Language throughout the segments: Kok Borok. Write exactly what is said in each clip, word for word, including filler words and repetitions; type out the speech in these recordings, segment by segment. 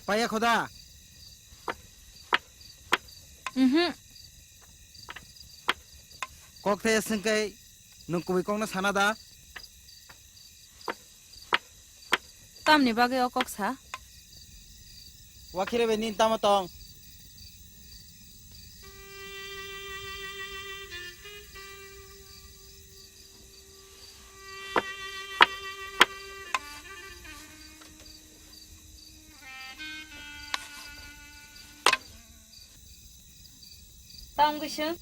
Paya khoda. Mhm. Kok thaya sengkai nwng kubui kokno sana da? Tamni bagwi o kok sa? Wakhire bai nini tamo tong? Tamo kisa.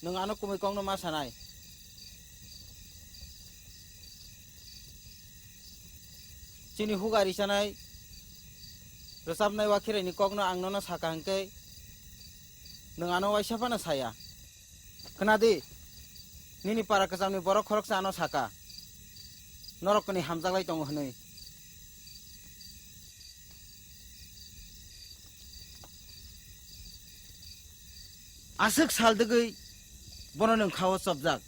Nwng ano kumui kokno ma sanai? Chini huga risanai, rwchapnai wakhiraini kokno ang nono saka hwnkhe, nwng ano waisa phano saya. Khna di, nini para kwchamni borok khoroksa ano saka, norok kwnwi hamjaklai tongo hwnwi. Aswk sal dwgwi bono nwng kha-o chopjak.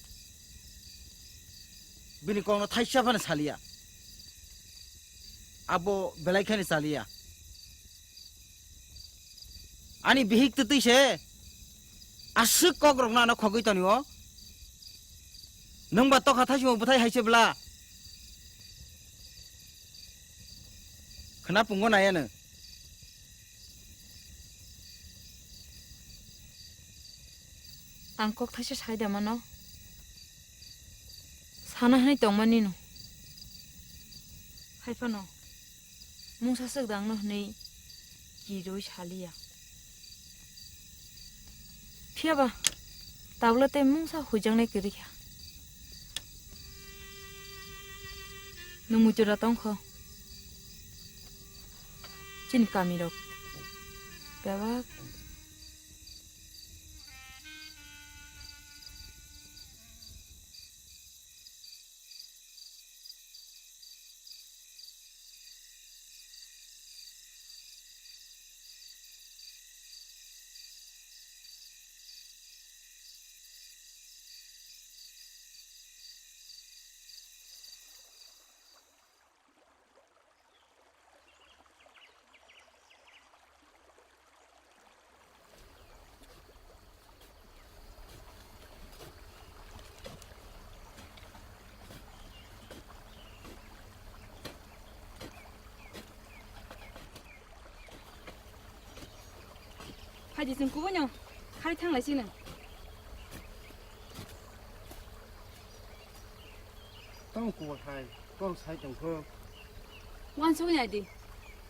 Bini kokno thaisa phano saliya. Abo belai kheno saliya. Ani bihik twtwi se aswk kokrokno ano khogwi tonio. Nwng ba tokha thaisimo bwthai hai se bwla. Khwna pungo nai ano. Ang kok thaisa sai da mano. Sana hwnwi tongmani no. Hai phano mungsa swk dangno hwnwi kirwi saliya. Phiya ba tabla tei mungsa huijaknai kwrwi kha. Nwng muitu da tong kho. Chini kami rok bebak. Phaidi chwng kubuino khari thanglai sino. Tamo kubul hai, kok sai tongkho. Wansugwi naidi,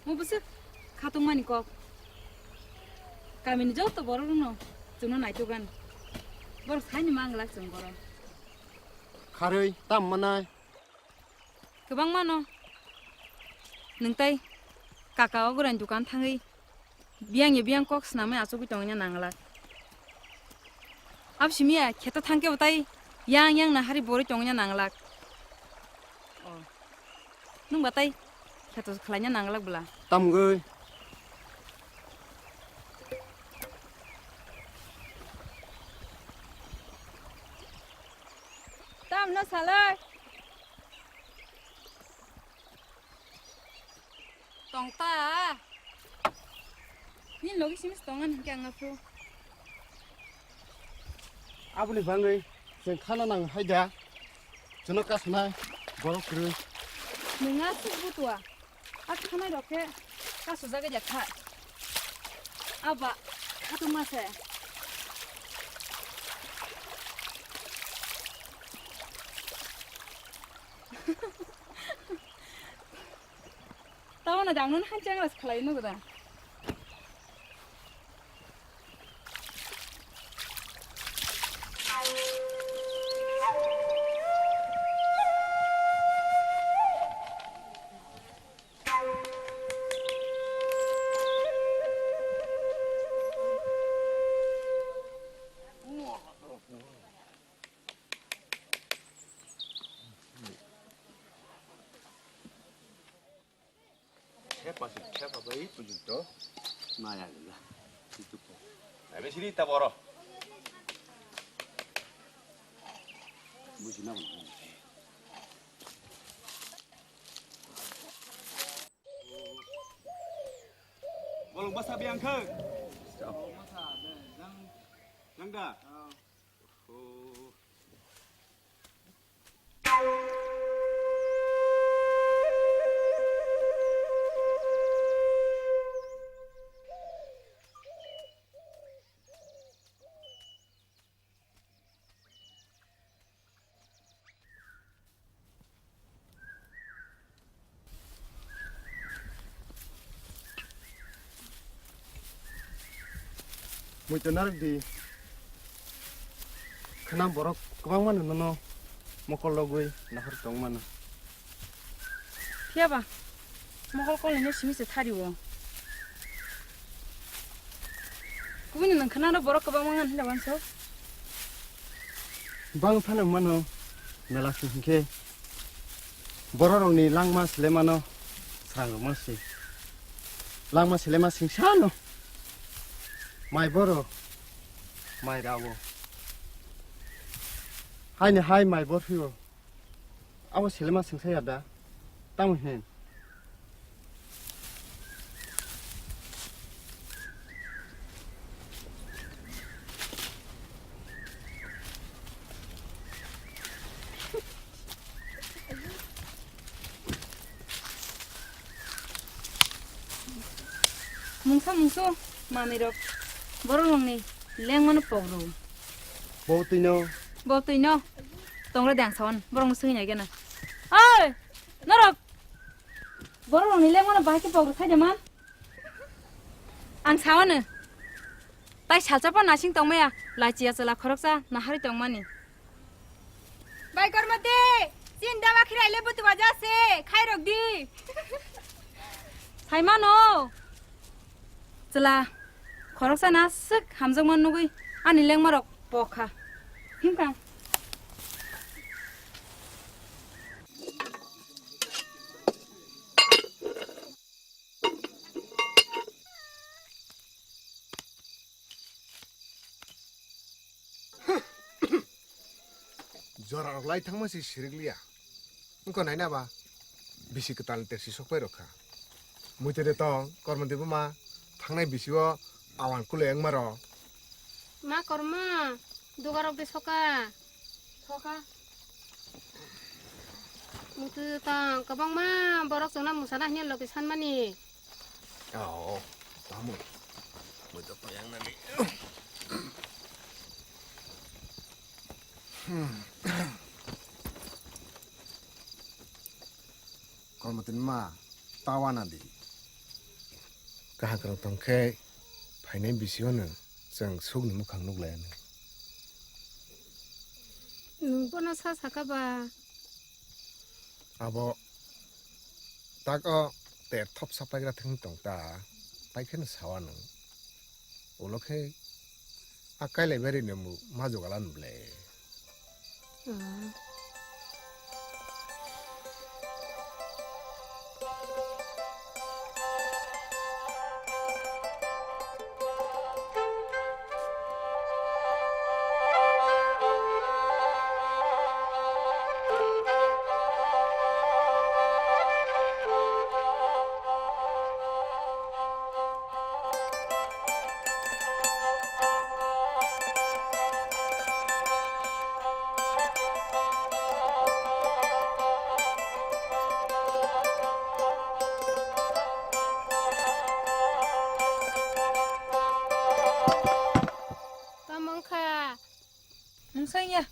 mo bwswk khatungmani kok. Kamini joto borok rokno chwngno naitugani. Borok saini manglak chwng borok. Kharwi tam manai. Kwbangma no. Nwng tai kaka o gurani dukan thangwi biyang ya biyang kok swnamwi achugwi tongna nanglak. Abo simi ya kheto thangkhe bo tai yang yang nahari borwi tongna nanglak. Oh. Nwng ba tai kheto khlaina nanglak bwla. Tamgwi. Tamno salai. Tong ta. Ni logi simis tongan hingke ang apro. Aboni bangwi chwng khana nang hai da. Chwngno kasunai borok kwrwi. Nwnga suk butua. A khanai rok khe kasujagwi ya kha. Aba khatungma se. Tamo na dangno han chang ras khalai no da. Sepa se, sepa bai pujul to. Naya gila. Itu ko. Ebe sini ta boro. Buji na mana. Bolong basa biang khe. Nang da? Muitu narwk di. Khwnam borok kwbangma no nono mokol logwi nahar tong mano. Phiya ba, mokol kolni no simi se thari o. Kubuni nwng khwnaro borok kwbangma ngan hinda wanso. Bang phano mano mela sing hinkhe bororokni langma sele mano srangrokma si. Langma sele ma sing sano. Mai boro, mai rawo. Haini hai mai bor phio. Abo selema singsa ya da? Tamo hin? Mungsa mungsu manwi rok borok rokni lengmano pokro. Bo twi no. Bo twi no. Tongra dang sawan borok no swi nai gana. Oi! Norok! Borok rokni lengmano bahai khe pokro khai de man. Ang sawano. Tai salsa pa nasing tongmaya. Lachi achwla khoroksa nahari tongmani. Bai kormo de, chin dawa khirai le butu baja se, khai rok di. Sai mano. Chwla, khoroksa na swk hamjakma nugwi ani lengma rok pokha. Himkha. Jora rok lai thangma se sirik liya. Wngkha naina ba bisi kwtal ni tersi sok pai rok kha. Muitu de tong kormo de buma thangnai bisi o awan kule wngma rok. Ma korma dugarok de soka. Soka. Muitu tong kwbangma borok chwngno mwsana hwnwi logi sanmani. Oh, tamo. Muitu payang nani. Kormotin ma, tawa na di. Kaham kwrwng tong khe phainai bisi o nwng chwng sukni mukhang nuk lai anw. Nwng bono sa saka ba? Abo tak o ter thop sa paigra thwng tong ta, pai kheno sawa nwng. Ulo khe a kailai bari nemu ma jogala nw le. Tamo wngkha? Wngsa ya.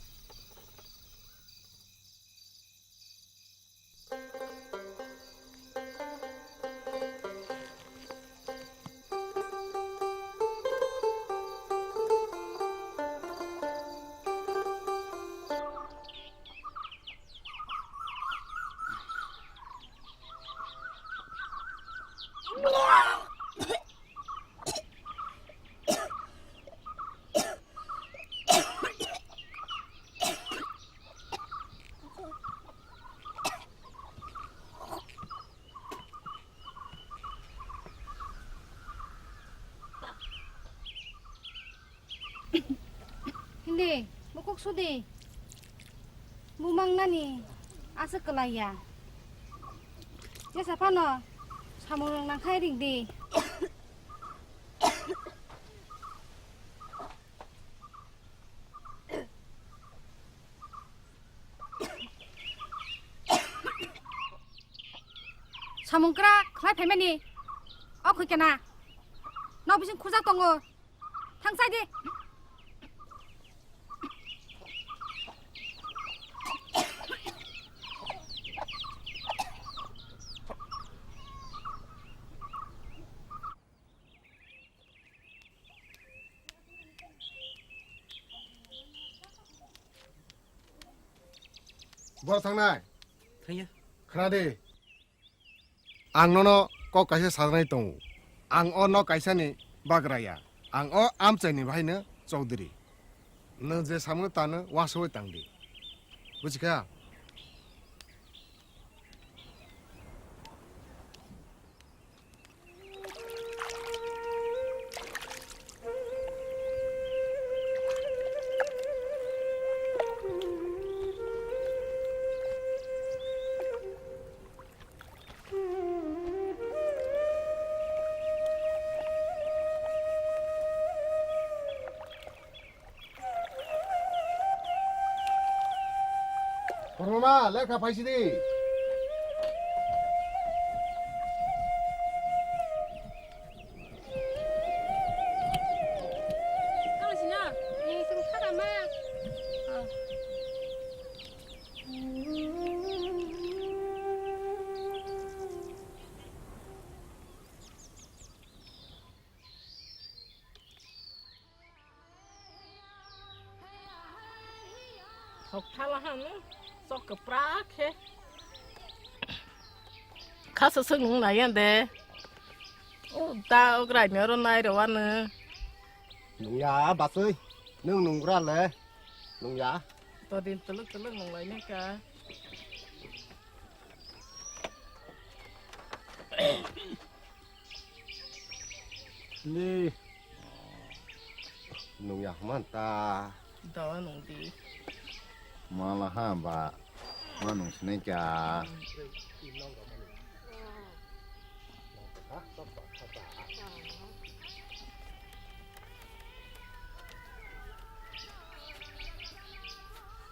Hindi, bukuk sudi. Bumang nani aswk kwlai ya. Jesa phano samung rwng nang khai ring di. Samung kra khlai phaimani. O khuikena. Nok bising khujak tongo. Thangsai di. Bor thangnai. Thangya. Khna di. Ang nono kok kaisa sajaknai tongo. Ang o nok kaisani bagraya. Ang o amchaini bahaino chowdhury. Nwng je samungno tano uansugwi tang di. Buji kha? Kormama, lekha phaisidi. Thok thala hanu, sok kwprak khe. Khasa swk nung nai ya de. O da o grai ni oro nai rw anw. Nung ya baswi, nung nung gra le. Nung ya. To din tuluk tuluk nung lai ne ka. Ni. Nung ya man ta. Dawa nung di. Mala ha ba. Ma nung sinai kya.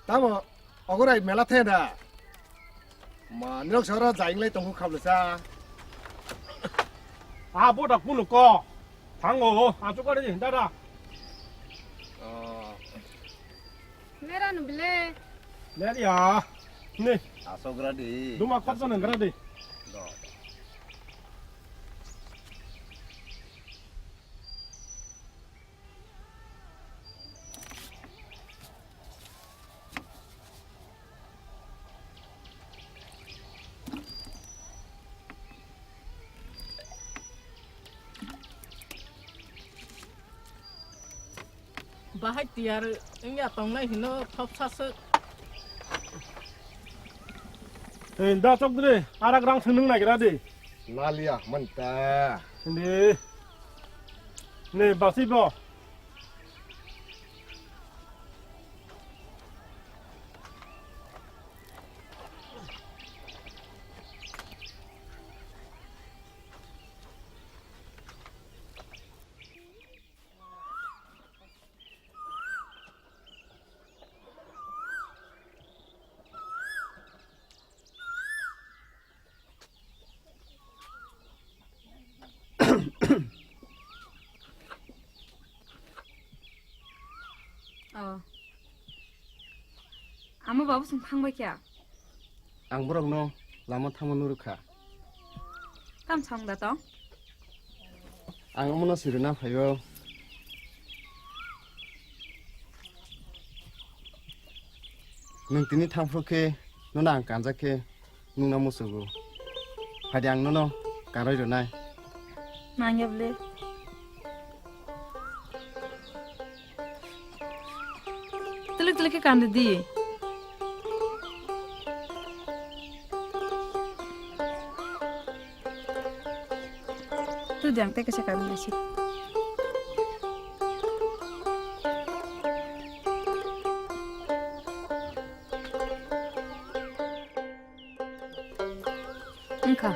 Tamo, ogorai mela the da. Ma, nirok soro jainglai tongkhu khablesa. Ah, bo da kunu ko. Thango, asuk kare di, dada. Oh. Nera no bile. Ner ya. Ni. Asok gra di. Duma khop jana gra di. Do. Bahai tiyar wngya tongnai hino thopsa swk. Ei, da chok dre, arak rang swnung nagira de. Naliya manta. Hindi. Ne, basi bo. Oh. Amo babu song thangbai kya? Ang borokno lama thangma nurukha. Tam song da tong? Ang omono sirina phaio. Nwng tini thangphru khe nono ang kanjak khe nwngno musugo. Phaidi ang nono karwi rwnai. Nangya bwle. Twilik twilik khe kandi di. Twi di ang tei kaisa kandi nasi. Wngkha.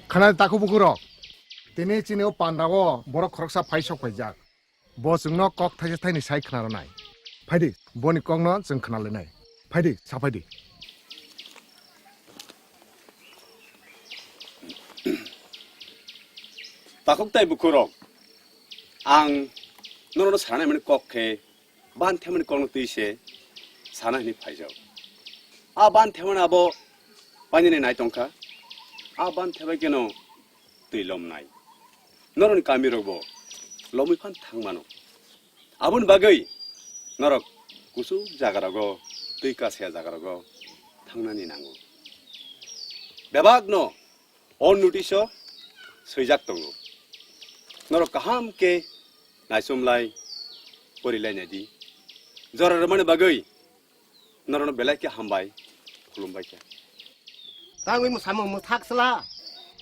Khana takhuk bukhuk rok. Tini chini o panda o borok khoroksa phai sok phaijak. Bo chwngno kok thaisa thaini sai khna rwnai. Phaidi, boni kokno chwng khna lainai. Phaidi, sa phaidi. Takhuk tai bukhuk rok, ang norokno sanai mani kok khe ban themani kokno twi se sana hwnwi phaijak. A ban themani abo painani nai tongkha. A ban thebai kheno twi lomnai. Norokni kamirokbo lomwi phan thang mano. Aboni bagwi norok kuchuk jagarogo, twi kasaya jagarogo thangnani nango. Bebakno o notice-o swijak tongo. Norok kaham khe naisomlai, porilai naidi. Jora rwmani bagwi norokno belai khe hambai, khulumbai khe. Tangwi mwsamung mwthak sla.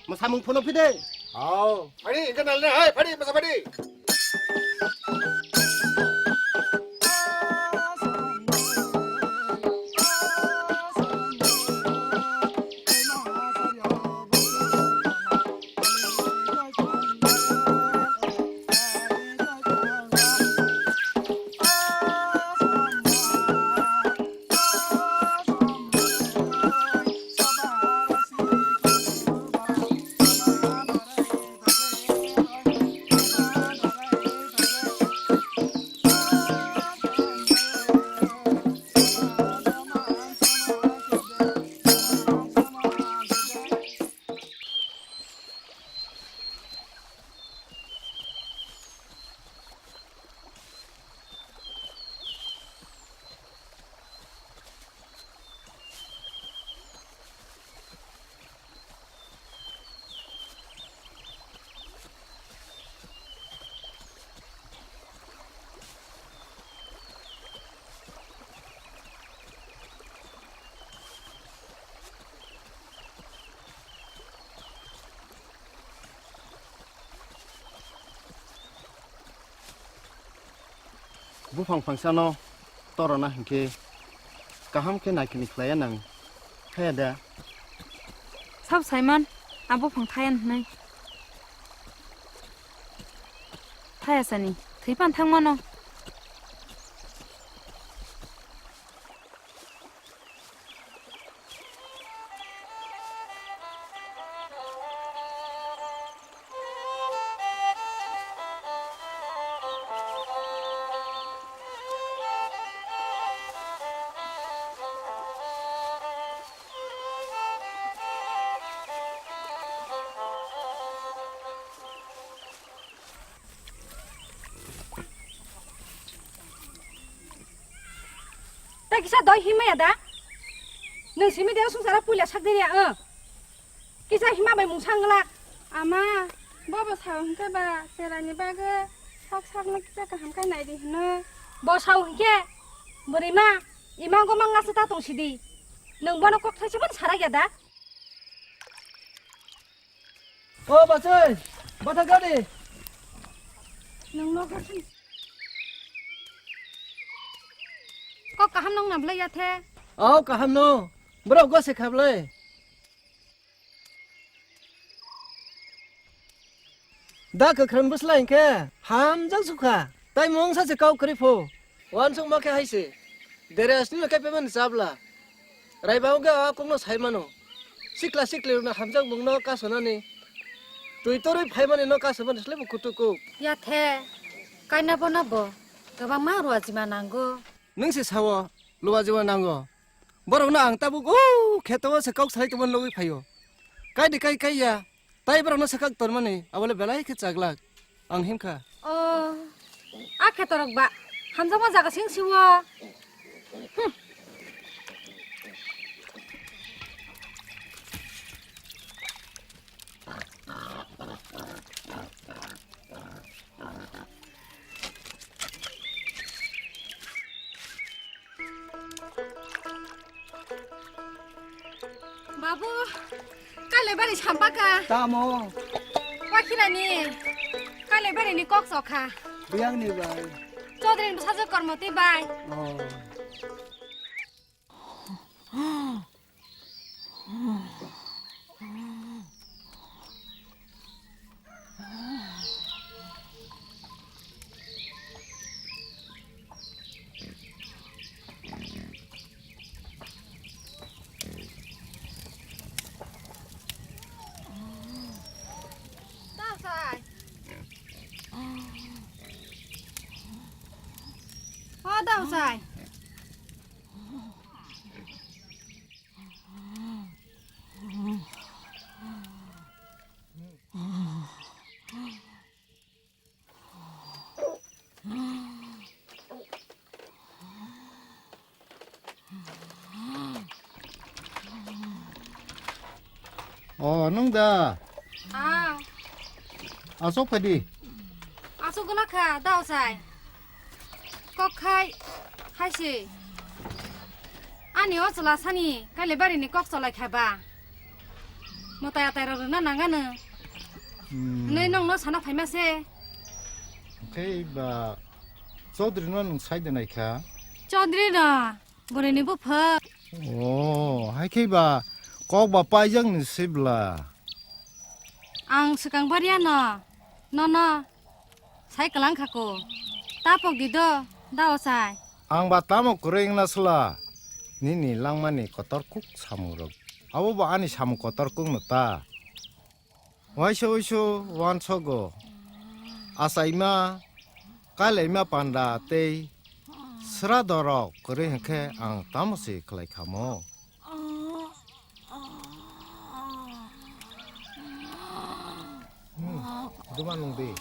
Mwsamung phuno phide. Hao. Phadi, hingke nalne, hai, phadi, masa phadi. Buphang phangsano torona hinkhe kaham khe naikini khlaiya nang, thaya da? Sabo saiman, a buphang thaya hinwi. Thaya sani, thwi phan thangmano. Tei kisa doi himya da? Nwng simi de sungsara puila sak de ya, eh. Kisa hima bai mungsa ngla. Ama, bo bo sao hwnkhe ba, cherani bagwi sak sakno kisa kaham khe nai di hino. Bo sao hwnkhe, bwrwi ma, ima go ma ngasa ta tong sidi. Nwng bono kok thaisa bo sarak ya da? O bachai, batha gadi. Nwng no kok kaham nong na blai ya the? Ao kaham no. Borok go se khablai. Da kwkhwrang bwsla hinkhe hamjak sukha, tai mungsa se kau kwrwi pho. Uansukma khe hai se, dere asni no kaipai mani chabla. Raiba wngkhe a kokno sai mano. Sikla sikli rokno hamjak mungno kasonani, twi torwi phaimani no kasonani slai bo kutuk kuk. Yathe, kaina bono bo kwbangma ruajima nango. Nwng se sao, luajima nango. Borokno ang tabuk o kheto o se kok salai tongmani logwi phaio. Kai de kai kai ya. Tai borokno sakak tormani, abole belai khe chaglak. Ang himkha. O, a khetorok ba. Hamjakma jaga sing sio. Hmm. Babu, kailai bari sampaka. Tamo? Wakhirani, kailai bari ni kok sokha. Biyang ni bai. Chaudhary ni bwsajwk Kormoti bai. Oh. Sai. O, nwng da? Ah. Aswk phai di. Aswk gwnang kha, da osai. Kok khai, hai se. Ani o chwla sani Kailaibari ni kok cholai kha ba. Mwtai atai rok rwna nang ano. Hmm. Hwnwi nwng no sana phaima se. Khe ba Chaudhary no nwng sai de nai kha? Chaudhary no, bwrwi ni buphang. O, hai khe ba kok ba paijak ni se bwla. Ang swkang bariya no, no no. Sai kwlang kha ko. Ta pok di do, da osai. Ang ba tamo kwrwi wngna sla. Nini langmani kotor kuk samung rok. Abo bo ani samung kotor kuk no ta. Waisa uisu wansogo. Achaima, kailaima panda tei sra dorok kwrwi hwnkhe ang tamo se khlai khamo. Hmm, duma nung di.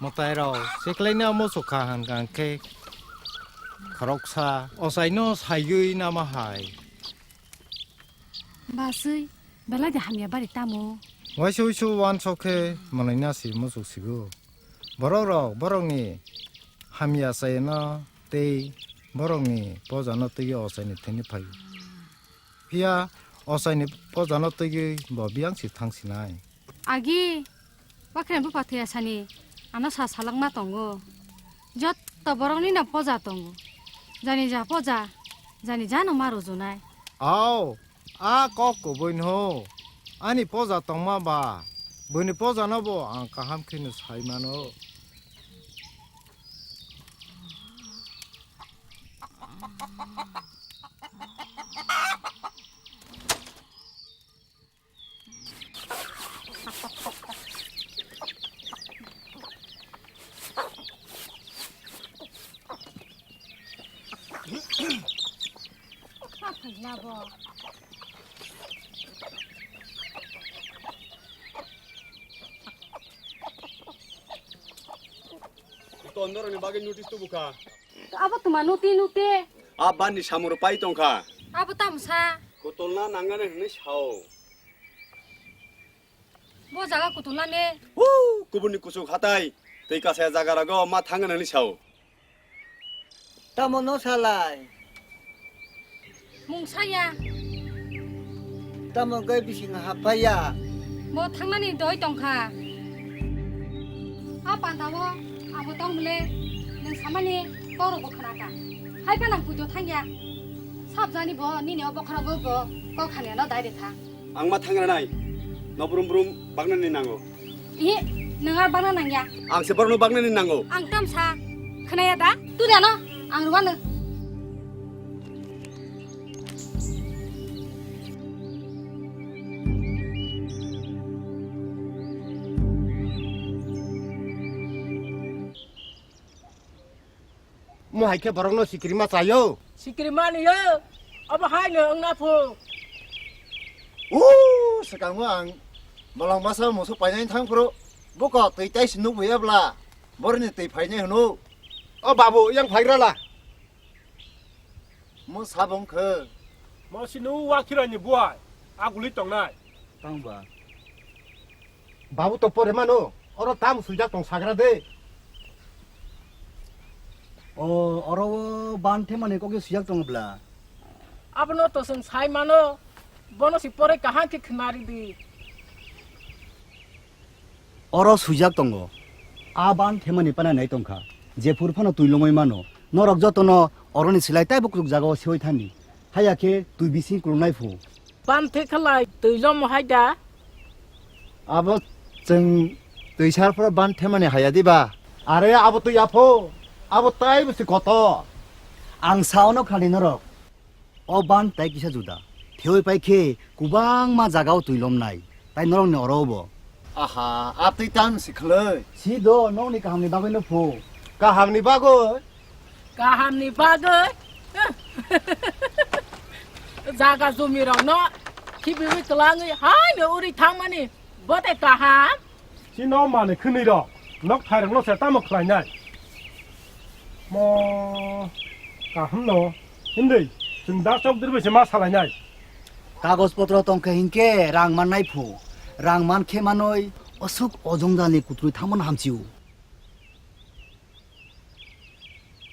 Mwtai rok, se kwlai no muchuk kha hwn kha khe khoroksa, ochai no saiwi nama hai. Basui, belai de hamya bari tamo. Waisa uisu wansok khe mwnaina si muchuk sigo. Borok rok, borok ni hamya chayano tei borok ni pojano twiwi ochai ni thani phaio. Phiya ochai ni pojano twiwi bo biyang si thang sinai. Agi, Bakhrem bupha thwiya sani ano sa salangma tongo. Jotto borokni no poja tongo. Jani ja poja, jani jano ma rujunai. Ao, a kok kubui no. Ani poja tongma ba, buini poja no bo ang kaham khe no sai mano. Tondoroni bagwi notice tubu kha. Abo tuma nuti nuti. A bani samung rok pai tong kha. Abo tamo sa. Kotolna nangnani hwnwi sao. Bo jaga kotolna ne. Huu, kubuni kuchuk hatai. Tei kasaya jaga rogo ma thangna hwnwi sao. Tamo no salai. Mung saya. Tamo gai bising haphaya. Bo thangnani doi tongkha. A panda o abo tong bwle nwng samani kok rok bo khna kha. Hai phano ang puito thangya. Sabjani bo nini o bokhorogo bo kok hamya no dai de kha. Ang ma thangra nai. No brum brum bagnani nango. Ihi, nwng ar bana nangya. Ang se borokno baknani nango. Ang tamsa khnaya da? Turi ano, ang rwano. Mo hai khe borokno sikirima chaio. Sikirima niyo, obo hai no wngna phu. Uuu, swkango ang bolong masa musu painani thang phuru, buko twi taisi nukbuya bla, boroni twi phainai hwno. O babu, yang phaigra la. Mo sabong khe. Mo si nu wa khirani buai, aguli tongnai. Tang ba. Babu to pore mano, oro tam swijak tong sagra de. O, oro o ban themani kokni swijak tongo bla. Abono to chwng sai mano, bono si pore kaham khe khna ridi. Oro swijak tongo. A ban themani pana nai tongkha. Jephuru phano twi longoi mano. Norok jotono oroni silai taibo kuchuk jagao seui thani. Haiya khe twi bising kulungnai phu. Banthe khalai twi lomo hai da? Abo chwng twi sar phoro banthe mani haiya diba? Are abo twi yapho. Abo taibo se kotor. Ang sao no khani norok. O ban tai kisa juda. Theoi pai khe kwbangma jagao twi lomnai. Tai norokni oro bo. Aha, a twi tam si khlai. Si do, nokni kahamni bagwi no phu. Kahamni bagwi? Kahamni bagwi? Jaga jumirokno khibiwi twlangwi haino uri thangmani bo tei kaham? Chini o manwi khwnwi rok nok phairokno se tamo khlainai? Mo kaham no hwnwi chwng da chokdrwi bai se ma salainai. Kagoj potro tongkhe hinkhe rang mannai phu. Rang mankhe manwi osuk o jongjalni kutrwi thangmano hamchio.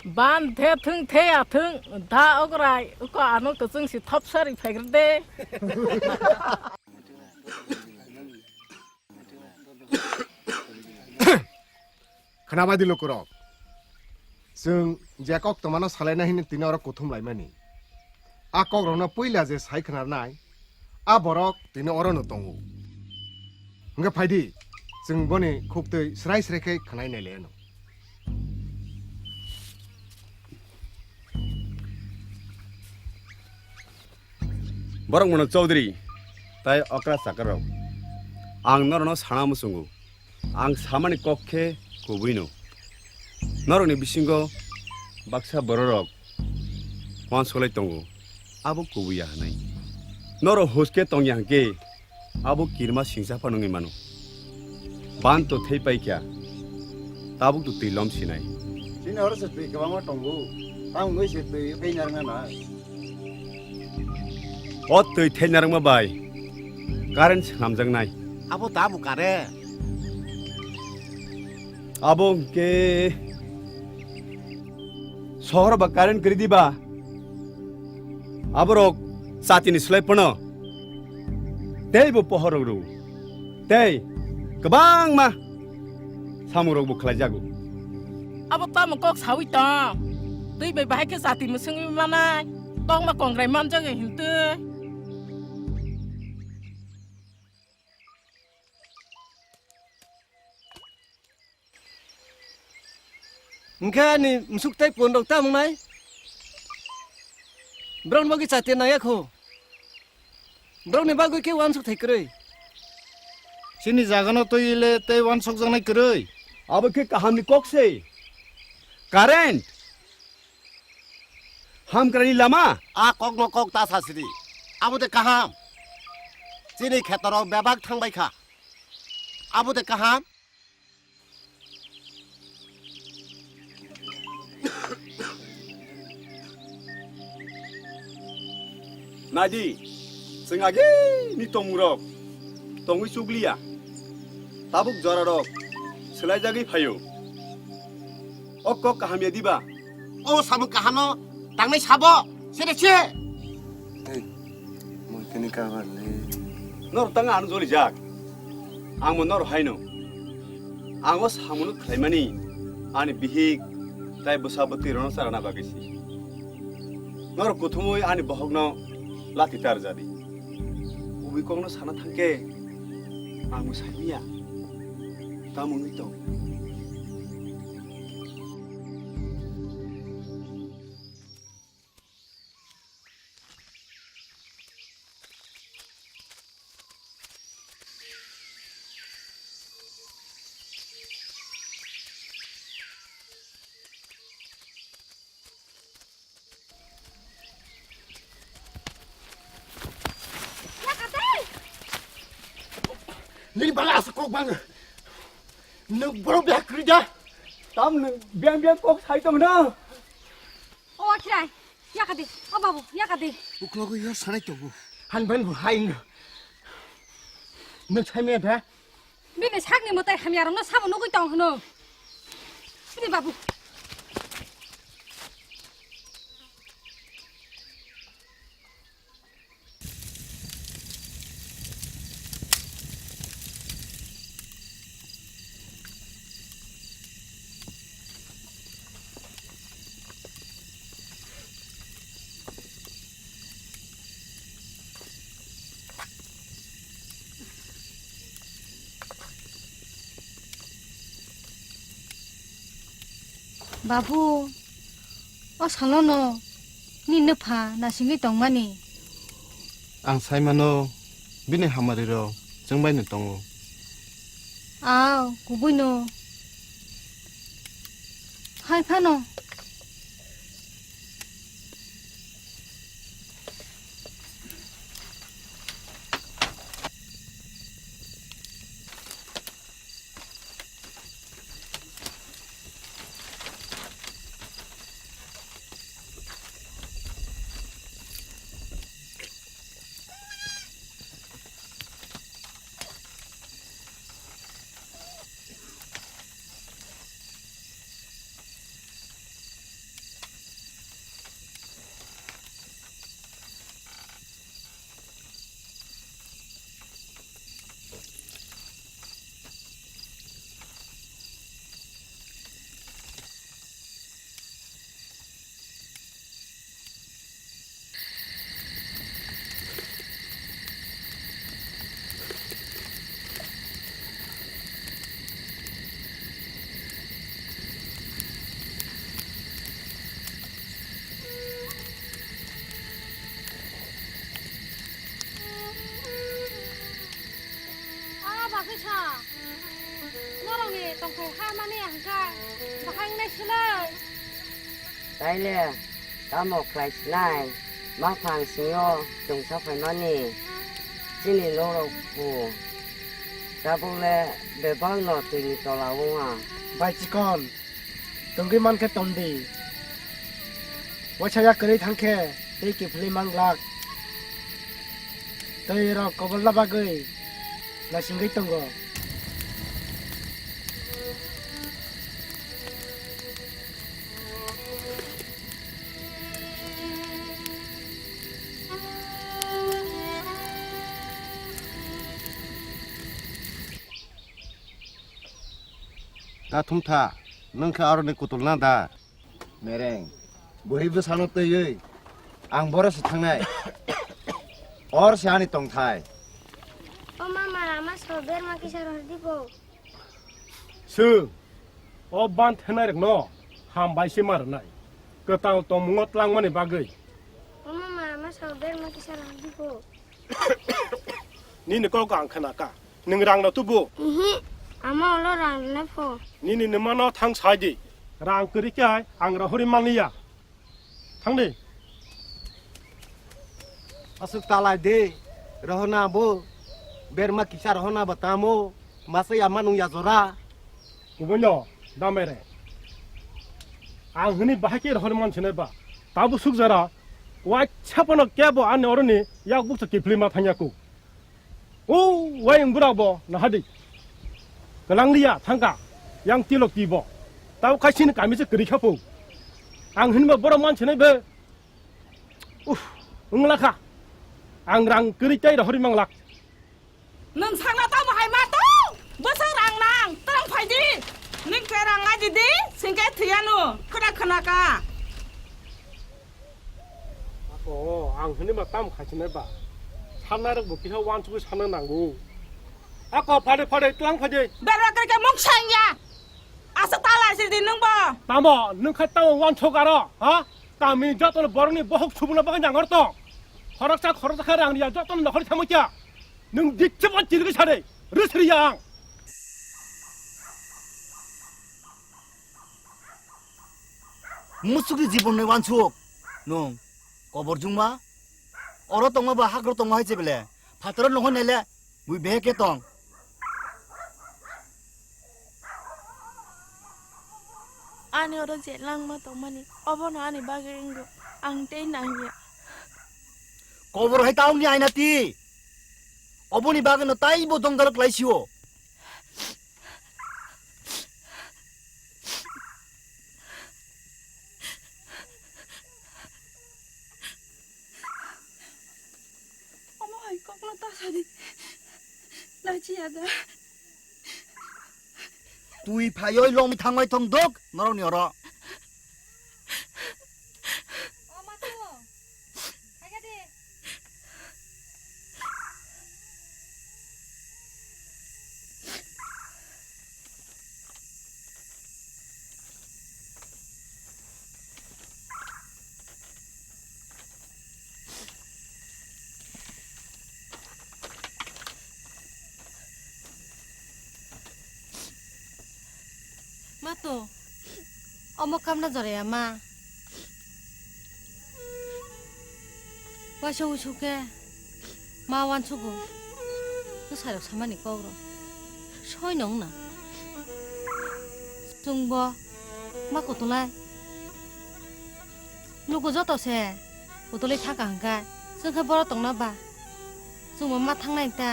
Ban the thung the ya thung da ograi uko ano kwchwng si thop sari phaigrde. Khnabai di lukurok. Chwng je kok tongmano salaina hini tini oro kuthum laimani. A kokrokno puila je sai khnarnai, a borok tini orono tongo. Hwnkhe phaidi, chwng boni khuktwi srai srai khe khnai nailaiano. Borok mano Chaudhary tai okra chakarrok. Ang norokno sana muchungo. Ang samani kok khe kubuino. Norokni bisingo baksa bororok uansuklai tongo, abo kubui ya hwnwi. Norok huske tongya hwnkhe abo kirima singsa phano wngwi mano. Ban to thei paikha, tabuk to twi lom sinai. Chini oro se twi kwbangma tongo, tamo wngwi se twi thei narwkna nai. O twi thai narwkma bai current swnamjaknai. Abo tamo current? Abo hwnkhe sohor ba current kwrwi diba? Aborok chatini slai phano teibo pohor rok rw. Tei kwbangma samungrokbo khlaijago. Abo tamo kok saui tong? Twi bai bahai khe chati mwswngwi manai, kokma kongrai manjak hintwi. Hwnkhe ani msuk tei pon rok tamo wngnai? Borokni bagwi chati nangya kho. Borokni bagwi khe uansuk thai kwrwi. Chini jagano twi le tei uansukjaknai kwrwi. Abo khe kahamni kok se. Current. Hamkraini lama. A kokno kok ta sa sidi. Abo de kaham. Chini khetorok bebak thangbai kha. Abo de kaham. Naidi, chwng agini tongmungrok tongwi chukliya, tabuk jorarok swlaijagwi phaio. O kok kaham ya diba? O samung kahano tangnai sabo, sere se. Hey, moi kini kabar le. Nor tang ano joli jak. Ang mo nor haino. Ang o samuno khlaimani ani bihik tai bwsa bwtwi rono charana bagwi si. Nor kuthumui ani bohokno lati tar jadi. Kubui kokno sana thangke ang mo saimiya. Tamo wngwi tong. Nini bala asa kok bang. Nwng borok bihak kwrwi da? Tam nwng biyang biyang kok sai tong no? O Akhirai, yaka de. O babu, yaka de. Uklogo yo sanai tongo. Han ban bu hai no. Nwng sai me da? Bini sakni mwtai hamya rokno samo nugwi tong hwno. Bini babu. Babu, o salono nini nwpha nasingwi tongmani. Ang sai mano, bini hamari rok chwng bai no tongo. Aw, kubui no. Hai phano. Ah, bagwi sa. Norokni tongthai ha mani hwnkha bahai wngnai swlai. Taile tamo khlai sinai, maphang singyo chwngsa phaimani chini norok bo tabukle bebakno twini tola wngya. Bai chikon, tongwi mankhe tongdi. Waisa yak kwrwi thangkhe tei kiphilwi manglak. Twi rok kobolna bagwi naisingwi tongo. Ta thumtha, nwng khe aroni kutulna da? Mereng, bwrwi bwsano twiwi ang boro se thangnai. Or se ani tongthai. O mama, ama so berma kisa rw di bo. Swng, o ban thenai rokno hambai se ma rwnai. Kwtal tongmungo tlangmani bagwi. O mama, ama so berma kisa rw di bo. Nini kok ang khna kha. Nwng rang no tubu? Ihi, ama ulo rang rwnai pho. Nini nwma no thang sai di. Rang kwrwi khe ang rohorwi manliya. Thang di. Aswk ta lai di. Rohorna bo. Berma kisa rohorna bo tamo. Masa ya ma nung ya jora. Kubui no, da mere. Ang hwnwi bahai khe rohorwi man sinai ba. Tabuk suk jora. Waisa phano kebo ani oroni yak bukcha kiphilwi ma thangya ku. O, wayang bwrabo nahadi. Kwlangliya thangka, yang tilok tibo. Tao kaisini kami se kwrwi kha pho. Ang hinba borok mansinai be. Uff, wngla kha. Ang rang kwrwi tei rohorwi manglak. Nwng sakna tamo hai ma tong? Bwswk rang nang, twrwng phai di. Nwng khe rang nai di di, singkhe thwiya no. Khwna khwna ka. Ako, ang hwnwi ma tamo khaisinai ba? Sannairok bo kisa uansugwi sanna nango. Ako, phade phade twlang phade. Berwa kwrwi khe mung sangya. Aswk ta lai sidi nwng bo. Tamo, nwng khai tamo uansuk aro, ha? Kami jotono borokni bohok subuna bagwi nangor tong. Khoroksa khoroksa khe rang riya jotono nokhorwi thangwi kya. Nwng dichebo chilgwi sade, rwsriya ang. Musukni jibon ni uansuk. Nwng kobor jungma? Oro tongma ba hakro tongma hai chebele. Phataro nohoi nele, bui beheke tong. Ani oro je langma tongmani, obono ani bagwi wngkha. Ang tei nangya. Kobor hai ta wngya aina ti. Oboni bagwino taibo jongjalok lai sio. Omo hai kokno ta sadi. Nachi ada. Twi phaioi longwi thangbai thong dok norokni oro. O ma tu. Hai kha de. To, omo kamna joraya ma. Waisa uisu khe ma wansugo. Bwsarok samani kok rok soi nong na. Chwngbo ma kutulai. Luku joto se kutulwi thangkha hwnkhe chwng khe boro tongna ba? Chwngbo ma thangnai ta.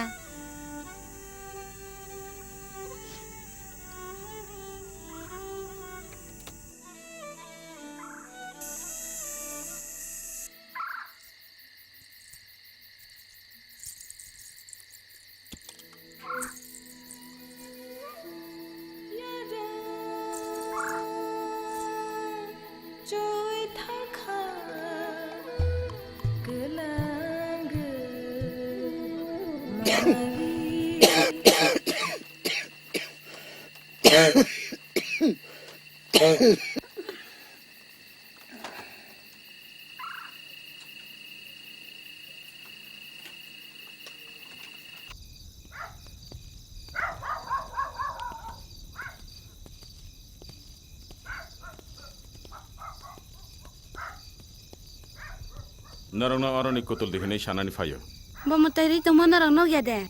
Norokno oroni kutul di hwnwi sanani phaio. Bo mwtai rwi tongma norok nukya de?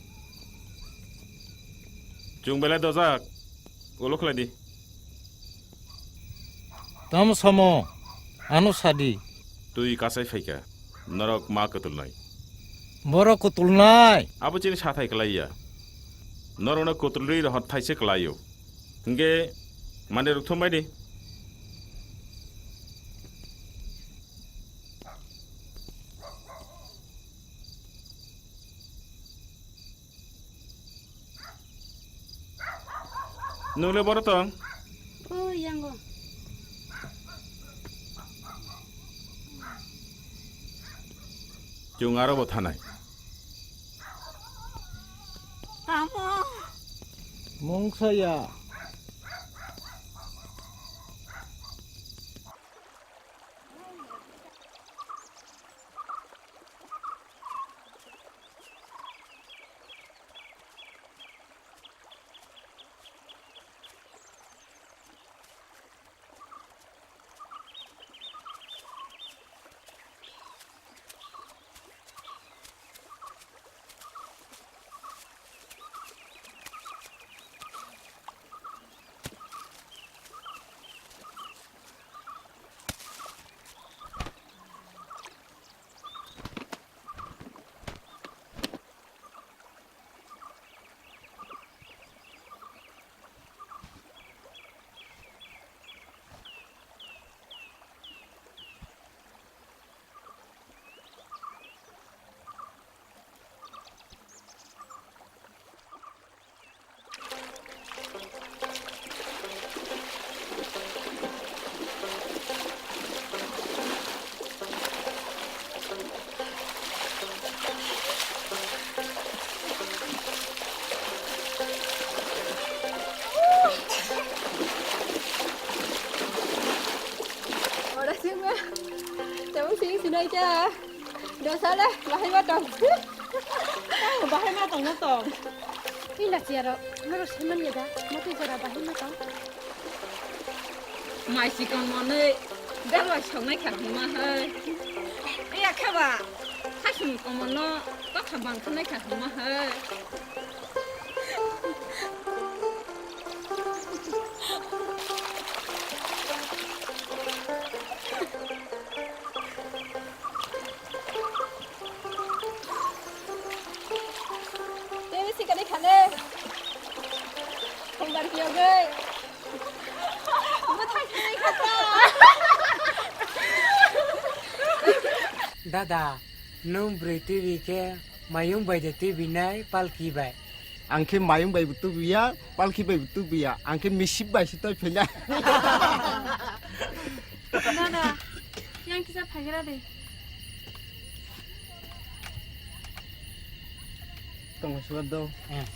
Chwng belai dojak, ulo khlai di. Tamo samo, ano sadi. Twi kasai phaikha, norok ma kutulnai. Borok kutulnai. Abo chini sathai klai ya. Norokno kutulwi rohor thaise klaio. Hwnkhe mandirok thumbai di. Nwng le boro tong? O yango. Chwng aro bo thanai. Tamo. Mungsa ya. Ora sima, tamo sing sinai kya? Dosa le, bahai ma tong. Bahai ma tong na tong. Ila siaro, noro seman ya da, mati jora bahai ma tong. Mai sikon monoi, dalwai songnai kha huma hai. Iya khe ba, khasum komono, tokha bang khanai kha huma hai. Tei bisi kani khale. Khumbar kiyogwi. Bwthai khanai khata. Dada, nwng bwrwi twibi khe mayung bai de twibinai palki bai? Ang khe mayung bai bo tubiya, palki bai bo tubiya. Ang khe misip bai se toi phaina. Dada, yang kisa phagira de. Tong suwat do. Hmm.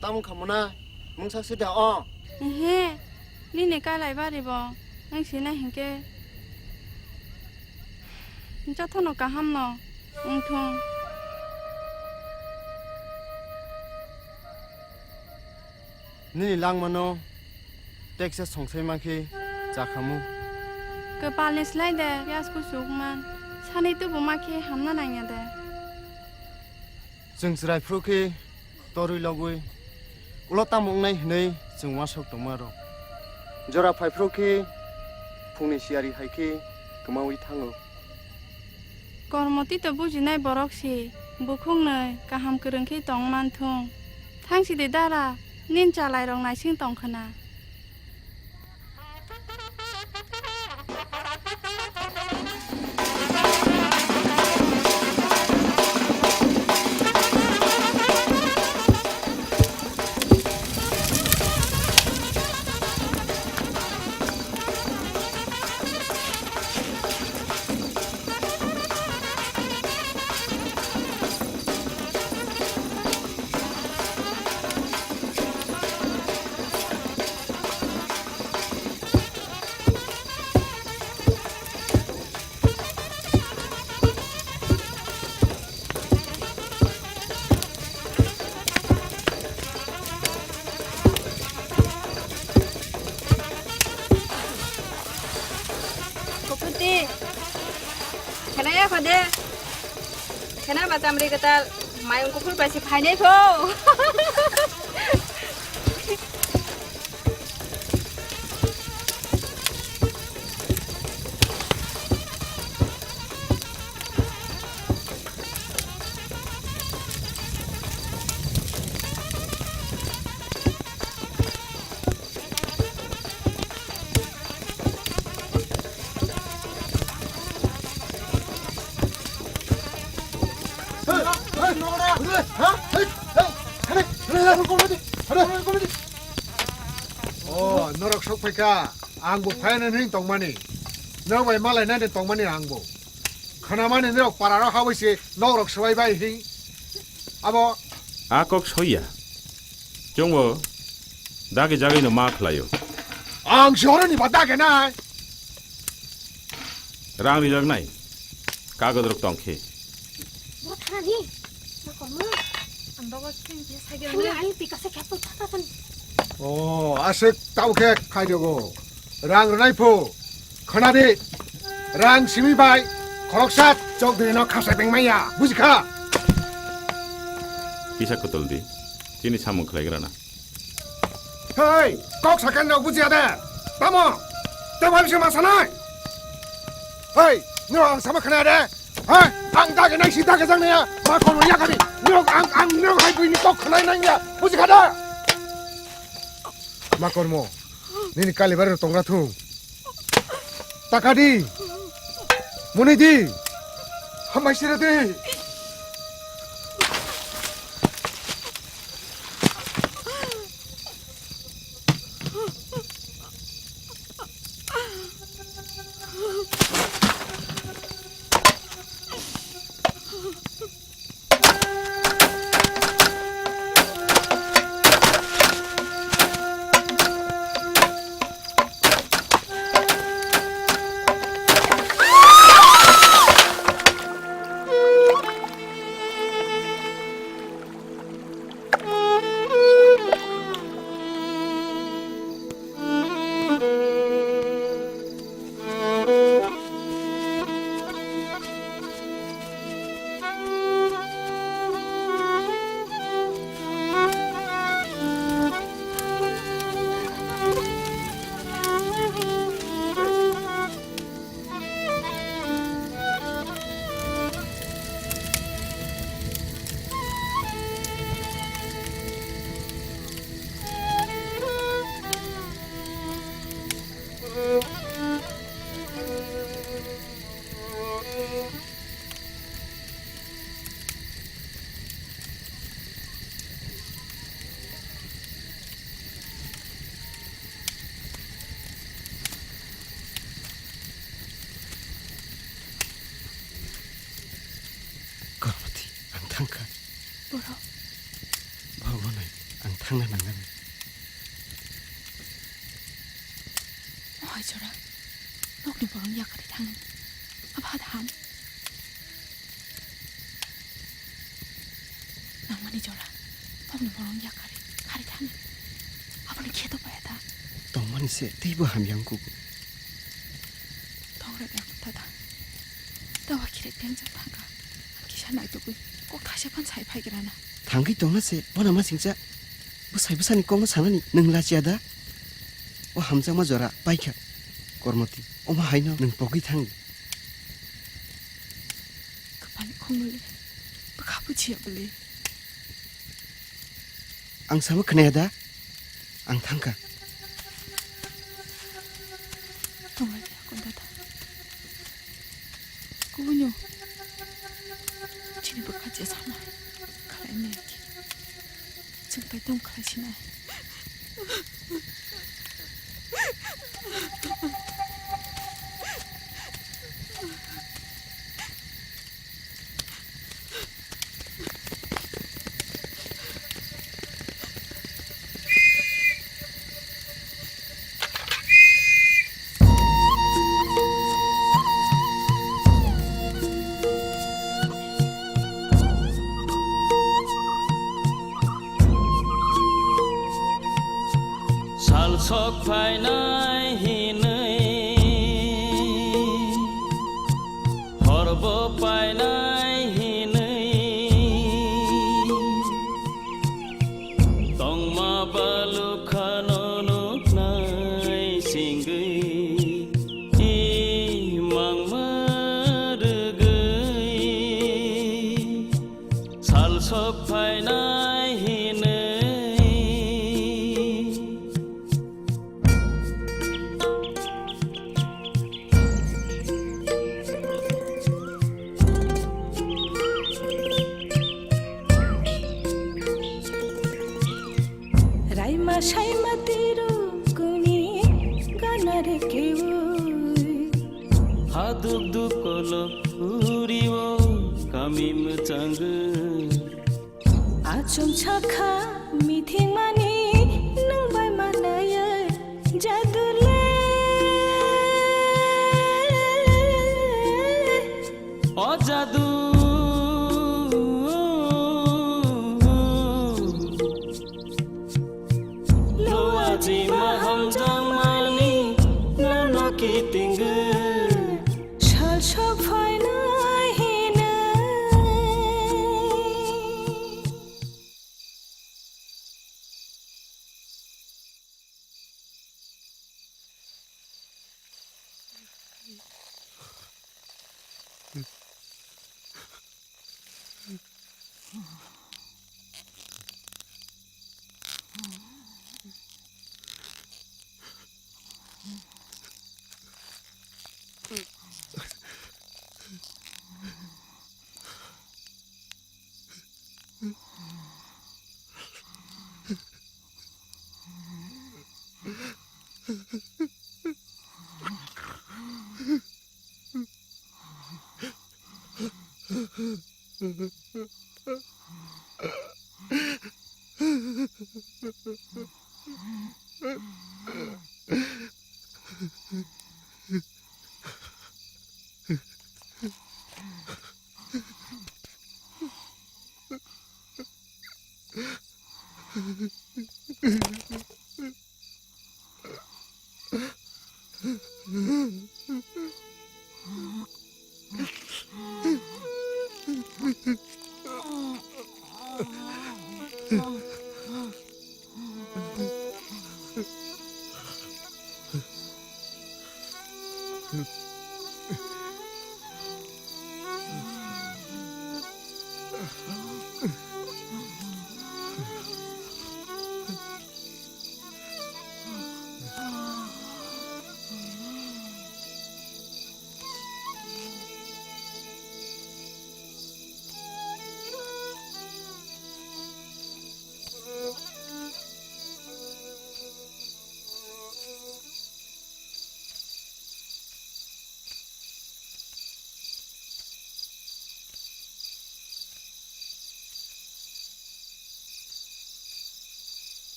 Tamo khamona, mungsa sida o. Ehe, nini kalai bari bo, ang sinai hinkhe. Jothono kaham no, wngthung. Nini langmano teksa songsai mankhe chakhamu. Kwpalni slai de piyaj kuchuk man, sani tubu makhe hamna nangya de. Chwng chwrai phuru khe torwi logwi ulo tamo wngnai hwnwi chwng uansuk tongma rw. Jora phai phuru khe phungni siyari hai khe kwmawi thango. Kormo tito bujinai borok si, bukhuknwi kaham kwrwng khe tong man thung. Thang sidi dara, nin chalairok naising tong khwna. Kukuti. Khena ya khode. Khena ba chamri katal mayung kuphur pai se phainai kho. O, norok sok phaikha, ang bo phaina hwnwi tongmani. Norok bai malai nani tongmani ang bo. Khwnamani norok pararo hawi se nokrok swbai bai hi. Abo. A kok soya. Chwngbo dagi jagino ma khlaio. Ang si horoni ba dagi nai. Rang rijak nai. Kagoj rok tong khe. Bo thana ni. Ma komo. Ang dogo khe khe sai. Thani ai pika se khe to thata thani. O, aswk tau khe khai dogo. Rang rwnai phu, khwna di. Rang simi bai khoroksa chok dui no khasai beng maya, buji kha? Kisa kwtol di, chini samung khlai gra na. Hei, kok sakha no bujiya de? Tamo? Tei bai se ma sanai? Hei, no ang sama khna de? Hei, ang dagi nai si dagi jang naya, ma kono ya kami. No ang, ang no hai buini kok khlai nang ya, buji kha da? Ma kormo, nini kalibar rok tongra thung. Takadi. Munidi. Hamai siradi. Kormoti, ang thangkha. Borok. Borok nai, ang thangna nangani. Ohai jora, nokni borok yakarwi thangni. Abha da ham. Nangmani jora, nokni borok yakarwi khari thangni. Se teibo hamya wngkuk. Tongra de dada. Dawa kire tengjak thangkha. Kisa naitugwi kok thaisa phan sai phaigrana. Thangwi tongna se, bono ma singcha. Bwsai bwsani kokno sanani nwng lachiya da? O hamjakma jora paikha. Kormoti, omo haino nwng pogwi thang. Kwpani khongmole, bwkha bujiya bole. Ang samo khwnaya da? Ang thangkha. Tonglai de akon dada. Kubunyo. Chini bwkha je sama. Khalai ne ki. Chwng pai tong khalai sinai. Sal sok phainai hinwi, horbo painai hinwi, tongma balukhano nuknai singwi, i mangma rwgwi. Sal sok phainai hinwi. Raima saima tiru kuni ganare keui. Haduk duk kolo uriwo kami mwchangwi. Achomsa kha mithingmani nwng bai manaya jadu le. O jadu. Lo aji ma hamjakmani nono kitingwi. Sal sok phainai hinwi.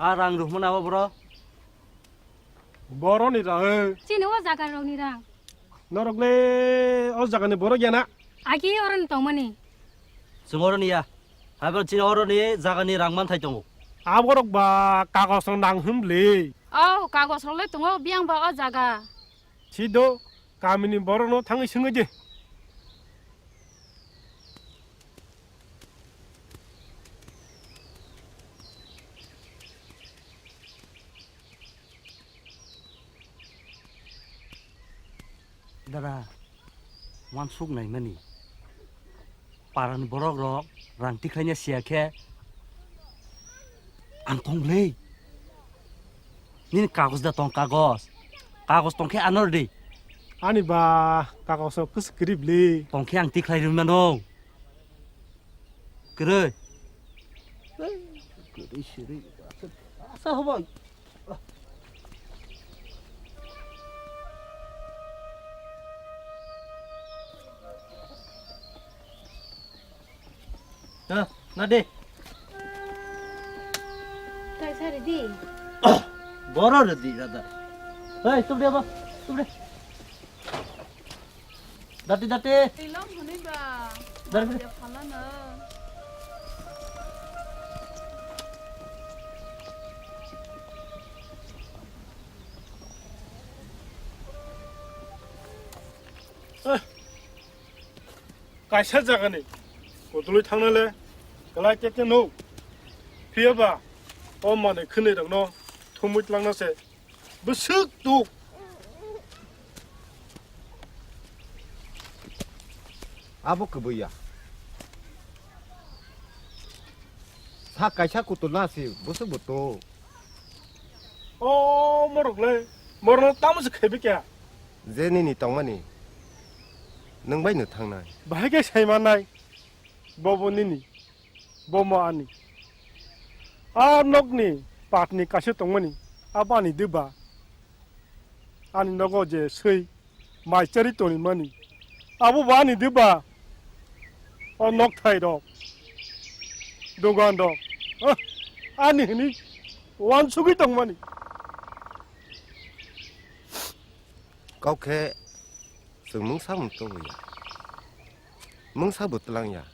A rang rwhmani abo borok? Boroni rang, eh. Chini o jaga rokni rang. Norok le o jagani borok ya na? Agi oroni tongmani. Chwng oroni ya. Haibo chini oroni jagani rang manthai tongo. A borok ba kagos rok nang hwnli. O kagos rok le tongo biyang ba o jaga. Sido kamini borokno thangwi swngwi di. Dada, wansuk naimani. Parani borok rok rang tikhlaina siya khe ang tong le. Nini kagos da tong kagos. Kagos tong khe ano rwdi. Ani ba kagos rok kwswk kwrwi bwle. Tong khe ang tikhlai rwmano. Kwrwi. Kwrwi siri. Asa hobai. Ha, na de. Kaisa ridi. Boro ridi, dada. Hei, tubde ba, tubde. Dati, dati. Ilong hwnwi ba. Dati. Ya phalano. Eh. Kaisa jagani kutulwi thangnale kwlai tete nuk. Phiyaba o manwi khwnwi rokno thumwi tlangna se. Bwswk tuk. Abo kwbwi ya. Sak kaisa kutul na si bwswk bo tuk. O morok le, morok no tamo se khebi kya? Je nini tongmani, nwng bai no thangnai. Bahai khe sai mannai, bobo nini. Bomo ani. A nokni patni kaisa tongmani, abo ani diba. Ani nogo je swi mai chari tongmani, abo bo ani diba. O nokthai rok, dogan rok, ah, ani hini wansugwi tongmani. Kok khe chwng mungsa mung tongwi ya. Mungsa bo tlang ya.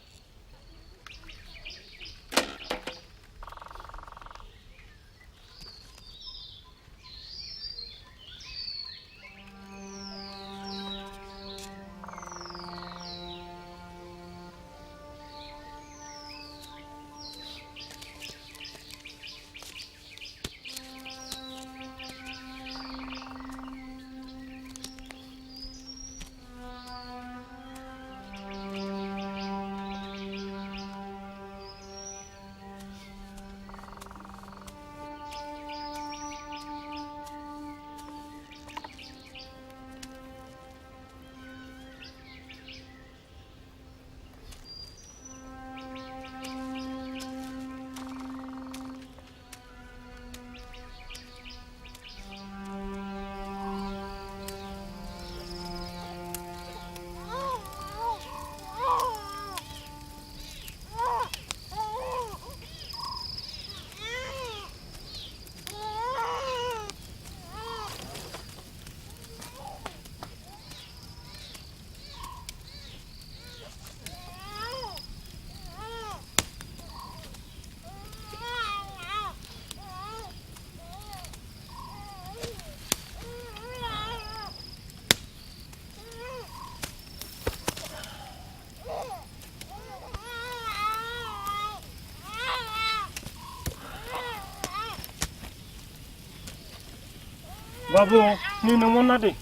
Babu, ni nungmo na di.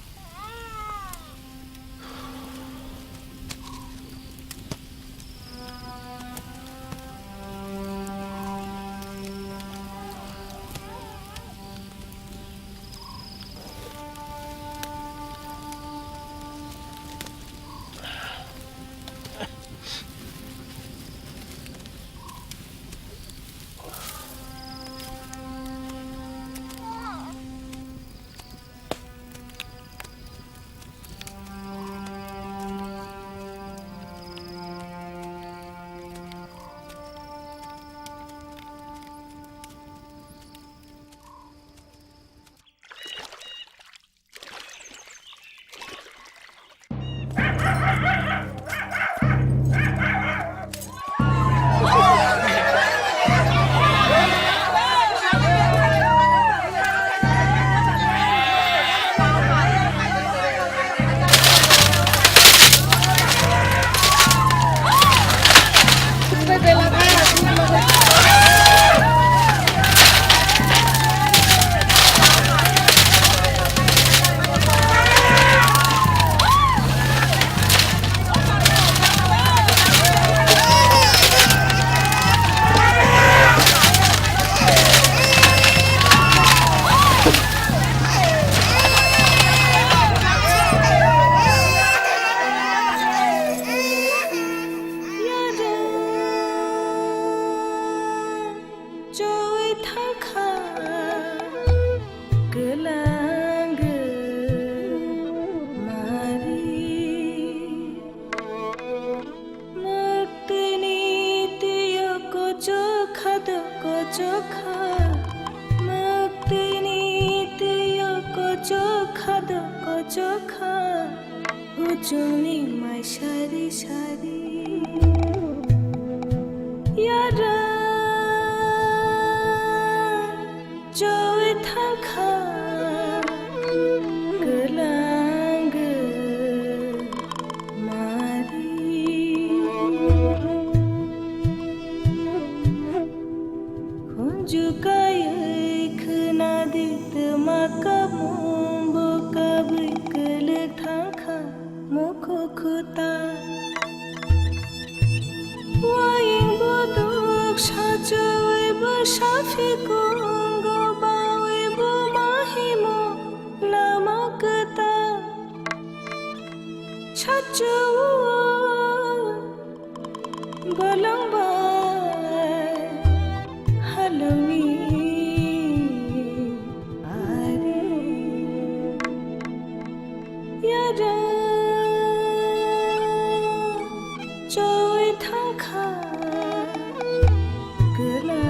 Chokha, mwktwini twiyo kochokha do kochokha, huchungni mai sari sari. Yara, chowi thangkha, kwlang mari. Khunju kaiwi khwnadi twma kamung bo kabwi kwlwk thangkha mukhu khuta. Waying buduk sachowi bo saphi kungo bawi bo mahimo lama kwta. Sachowi Bolong bai halongni ari yara choi thangkha kwlang.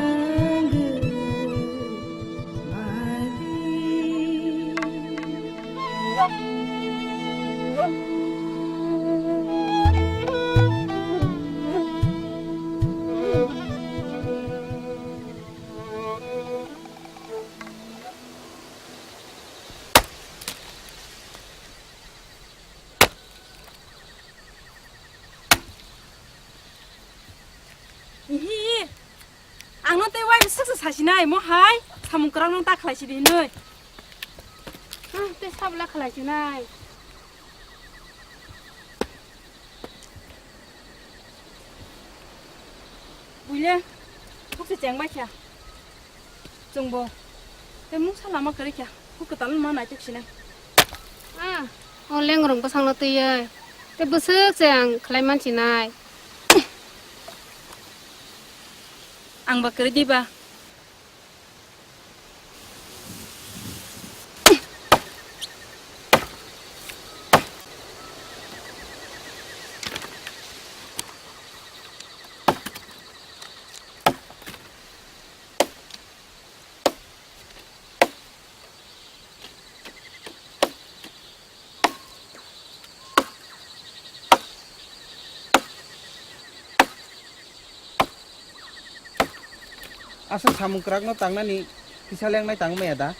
Ihi, ang no tei wai bwswk se sasinai, mo hai samung kwrak no ta khlai sidi hinwi. Hmm, tei sabla khlai sinai. Buile, thuk se cheng bai kha. Chwngbo tei mungsa lama kwrwi kha, huk kwtal wngma naitok sinai. Ah, o lengrong bwsangno twiwi tei bwswk se ang khlai man sinai. Ang ba kwrwi diba? Aswk samung kwrakno tangnani kisa lengnai tang maya da?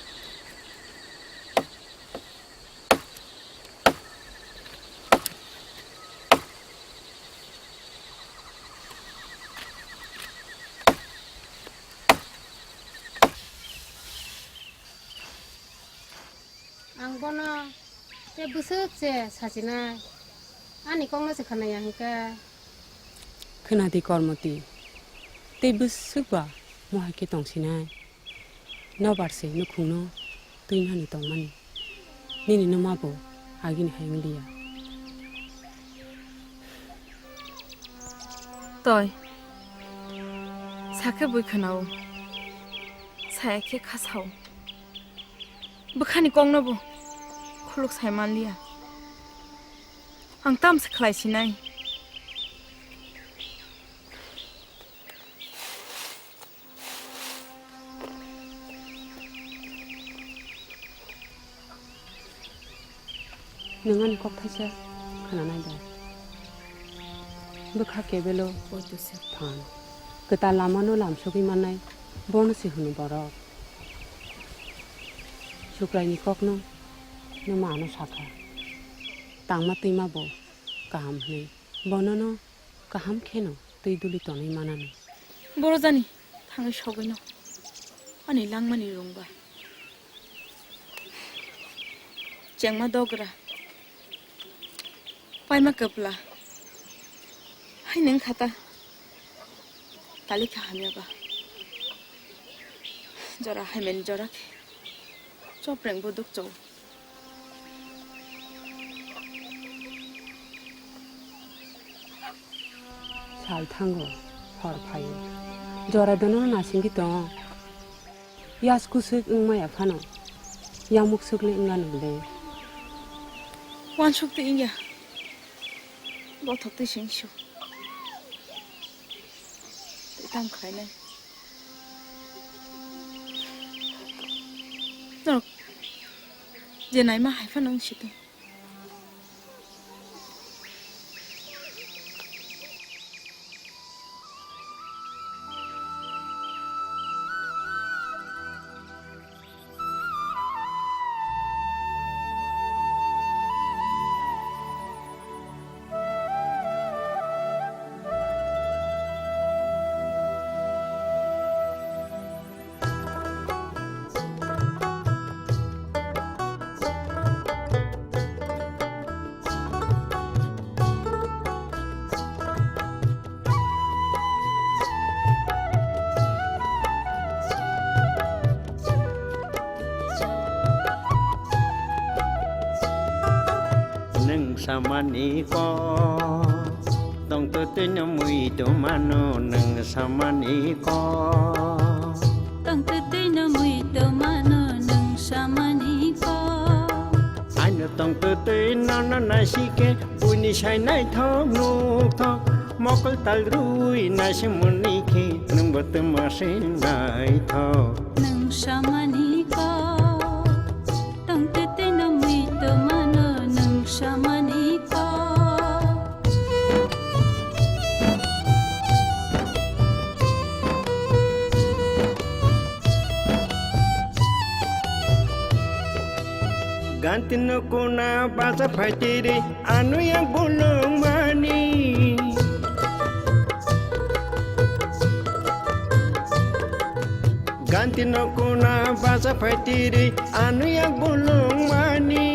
Ang bono tei bwswk se sachinai, ani kokno se khanaya hinkhe. Khwnadi Kormoti, tei bwswk ba mohai khe tongsinai. Nobar se nukhungno twinani tongmani. Nini numa bo agini hai wngliya. Toi, sakhe bui khwnao, saya khe khasao. Bwkhani kokno bo khuluk sai manliya. Ang tamse khlai sinai. Nwng ani kok thaisa khwnanai da? Bwkha kebelo phan. Kwtal lamano lamsogwi mannai bono se hwno borok. Sukraini kokno nwma ano sakha. Tangma twima bo kaham hwnwi. Bonono kaham kheno twi duli tonwi manano. Borojani thangwi sogwino ani langmani rwngba. Chengma dogra. Paima kwpla. Hai nwng khata. Talikha hamya ba. Jora haimen jora khe. Chopreng buduk chw. Sal thango, hor phaio. Jora dono nasingwi tongo. Yas kusuk wngmaya phano. Yamuk sukle wngna nungde. Wansuk twi wngya. Bothok twi sing su. Twi tang khlainai. Je naima hai phano wng si tong. Nwng samani kok, tongtwtwino mui tongmano nwng samani kok. Tongtwtwino mui tongmano nwng samani kok. Aino tongtwtwino no naisike, buini sai naithok nukthok, mokol tal rwi naisimani khe, nwngbo twma se naithok. Nwng samani kok. Tongtwtwino mui tongmano nwng samani kok. Ganti no kuna basa phaitiri. Anuya bolong mani. Ganti no kuna basa phaitiri, anuya bolong mani.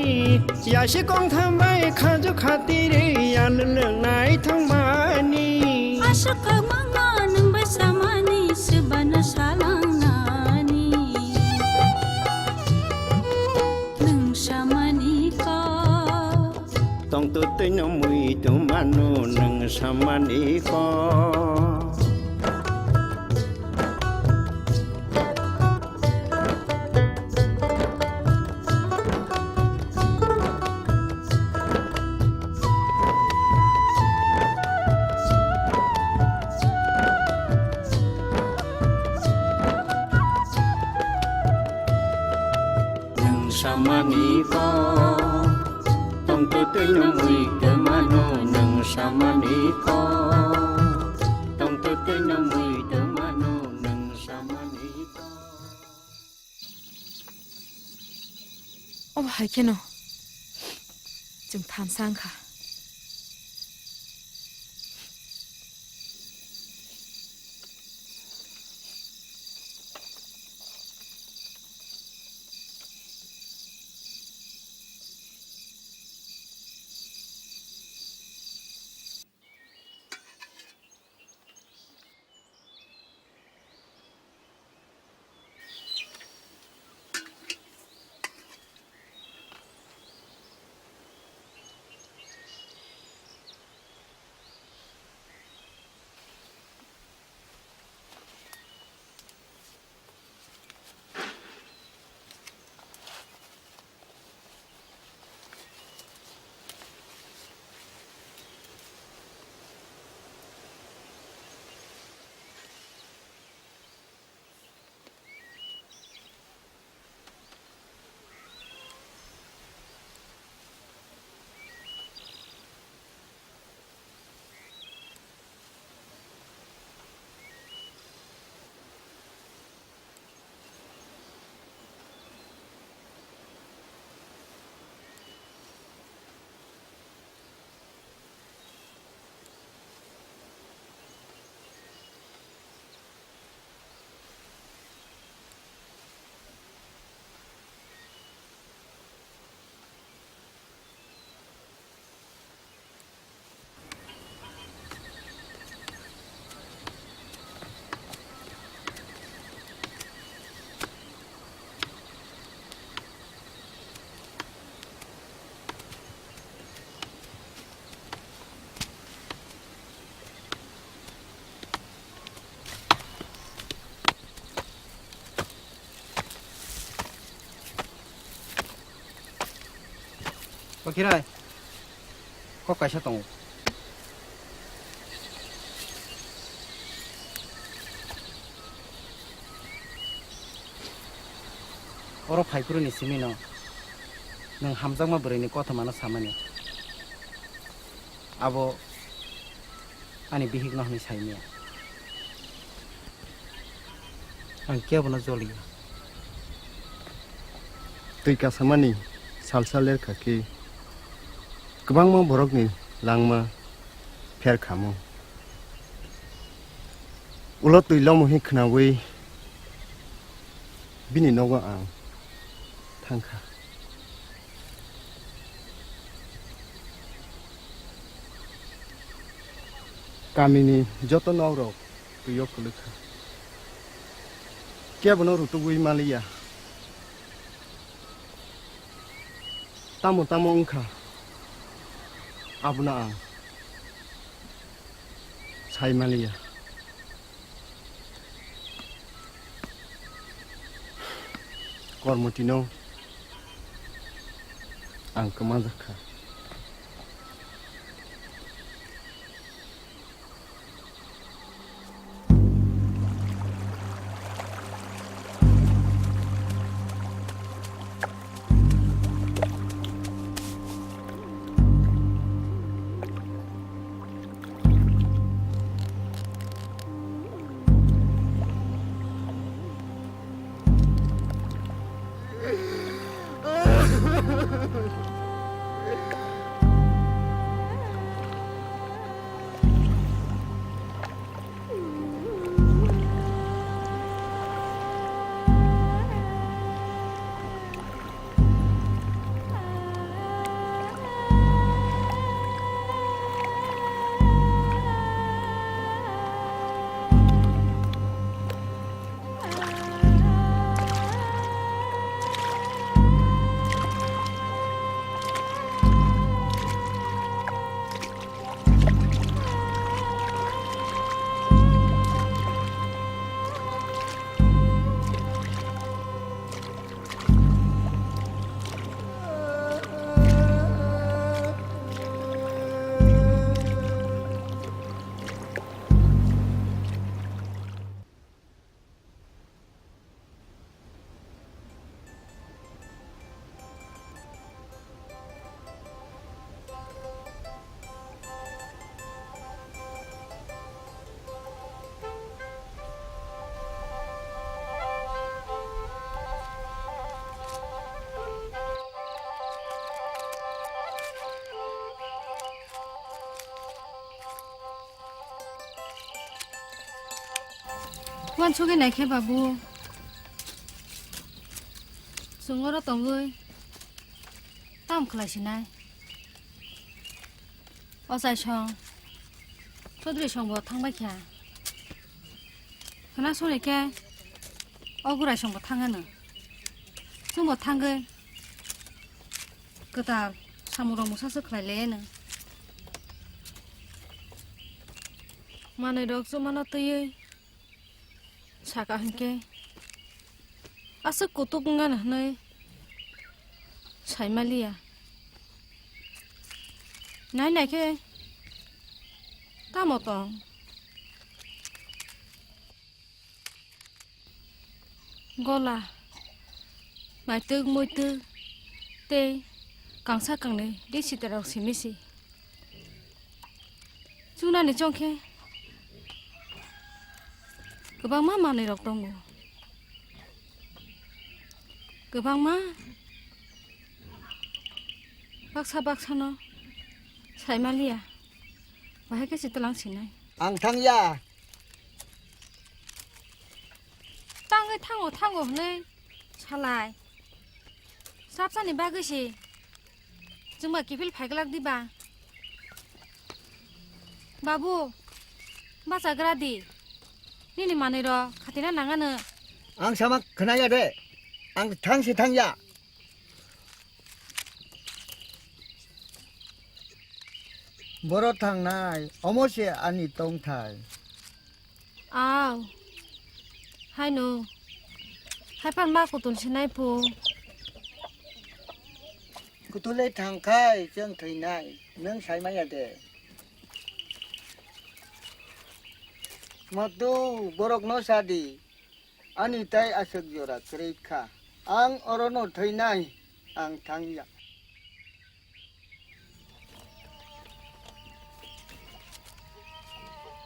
Yasi kong thambai khaju khatiri, yalwlwng naithok mani. Aswk kok mangno nwng bai samani, swbano salang nani. Nwng samani kok. Tongtwtwino mui tongmano nwng samani kok. Nwng samani kok, tongtwtwino mui tongmano nwng samani kok, tongtwtwino mui tongmano nwng samani kok. Obo hai kheno chwng thansa wngkha. Okirai, kok kaisa tongo. Oro phaiphuru ni simi no. Nwng hamjakma bwrwini kothomano samani abo ani bihikno hwnwi saimaya. Ang kebono joliya. Twi kasamani salsa lerkha khe kwbangma borokni langma pherkhamu. Ulo twi lomo hwnwi khnaui bini nogo ang thangkha. Kamini joto nokrok twio kwlwkha. Kebono rutugwi maliya. Tamo tamo wngkha, abono ang sai maliya. Kormotino ang kwmajakha. Uansugwi naikhe babu, chwng oro tongwi tamo khlai sinai? O chaisong Chaudhary songbo thangbai kha. Khwna songni khe o gurai songbo thang hwno. Chwngbo thangwi kwtal samung rok mwsaswk khlai le hwno. Manwi rok chumano twiwi saka hinkhe aswk kutuk wngmano hwnwi saimaliya. Nai naikhe tamo tong? Gola, maitwk, muitwk tei kangsa kangnwi risitarok simi si. Chunani chongkhe kwbangma manwirok tongo. Kwbangma baksa baksano saimaliya, bahai khe se twlang sinai. Ang thangya. Tangwi thango thango hwnwi salai. Chapsani bagwi se chwngba kiphil phaiglak diba? Babu, bachagra di. Nini manwirok khatina nangano. Ang sama khwnaya de. Ang thang se thangya. Boro thangnai, omo se ani tongthai. Aw, haino, haiphar ma kutul sinai phu. Kutulwi thangkhai chwng thwinai, nwng saimaya de? Matu, borokno sadi. Ani tai aswk jora kwrwi kha. Ang orono thwinai, ang thangya.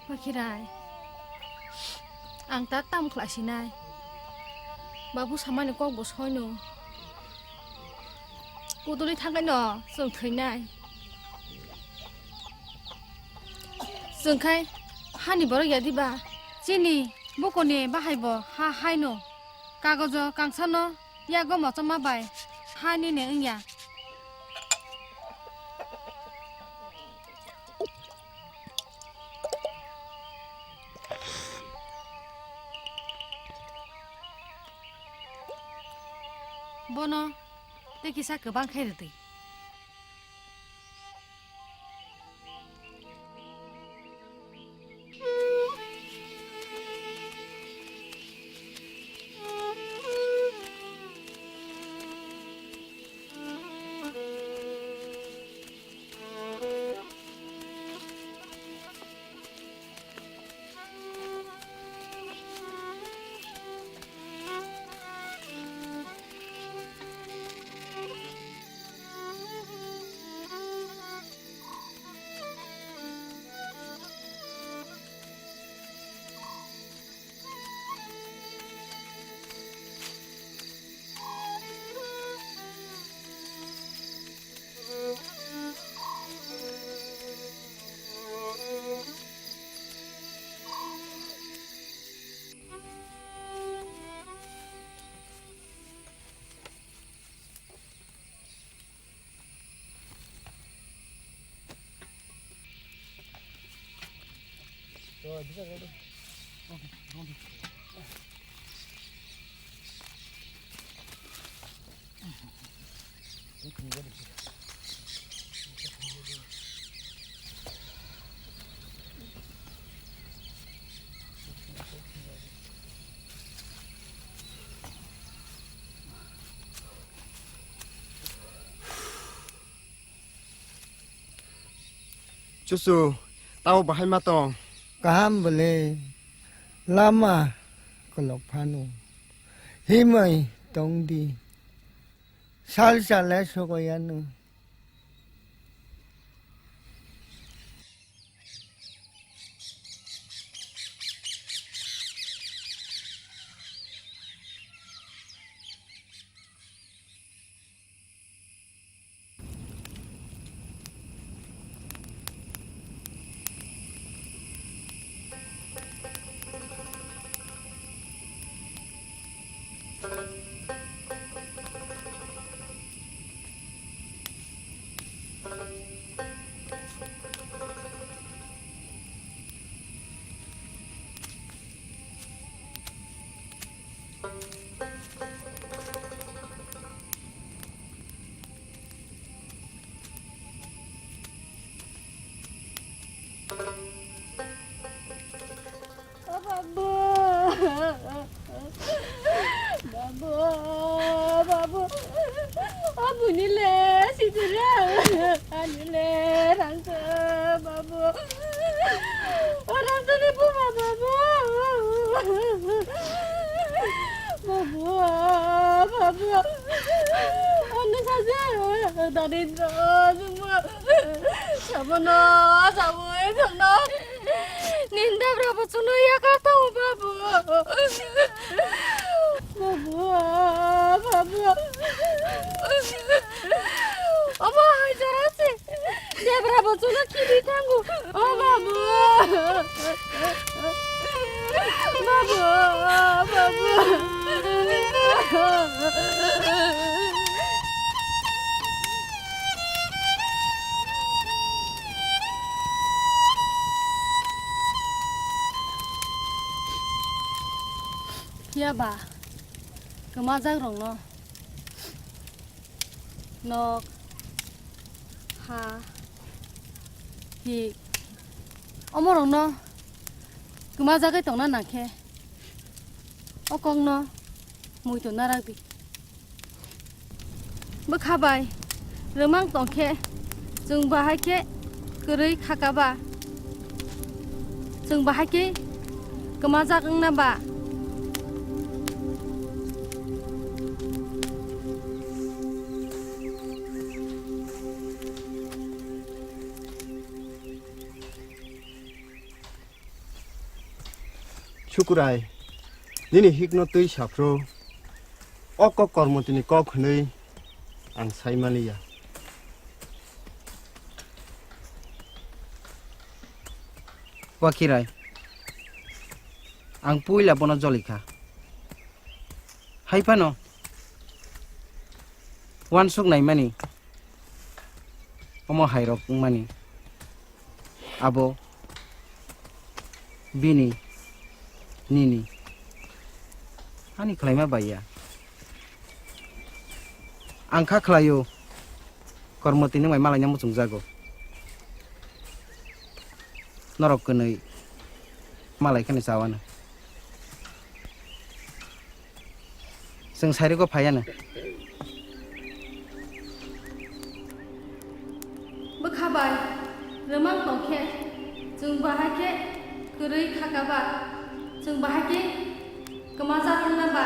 Bakhirai, ang ta tam khlaisinai. Babu samani kok bo soino. Kuduli thangkaino chwng thwinai. Chwng khai hani borok ya diba? Chini bukoni bahai bo ha haino. Kagojo kangsano yago mochoma bai ha nini wngya. Bono tei kisa kwbang khe rwdi. Chuchu, tamo bahai ma tong? Kaham bole, lama kolok phano. Himai tongdi. Sal sale sokoyanu. O babu. Babu, babu. O bunile, sidira. Anile, rangsa, babu. O rangsa ni buma, babu. Babu, babu. Ano saja, darindra, semua. Sabono, sabo, ekhono. Ninda brabo chuno yaka tau, babu. Babu, babu. Omo hai jora se. Debra bo chuno kiri thango. O babu. Babu, babu. Phiya ba, kwmajak rokno nok, ha, hi, omo rokno kwmajagwi tongna nangkhe, o kokno muitu narakdi. Bwkha bai rwmang tongkhe, chwng bahai khe kwrwi khaka ba? Chwng bahai khe kwmajak wngna ba? Chukurai, nini hikno twi saphru, o kok Kormotini kok hwnwi ang sai maliya. Wakirai, ang puila bono jolikha. Hai phano uansuk naimani, omo hairok wngmani abo bini, nini, ani khlaima bai ya. Ang kha khlaio, Kormoti nwng bai malaina muchungjago. Norok kwnwi malai kheno chawano. Chwng sairwgo phaiano. Bwkha bai rwmang tongkhe, chwng bahai khe kwrwi khakaba, chwng bahai khe kwmajak wngna ba.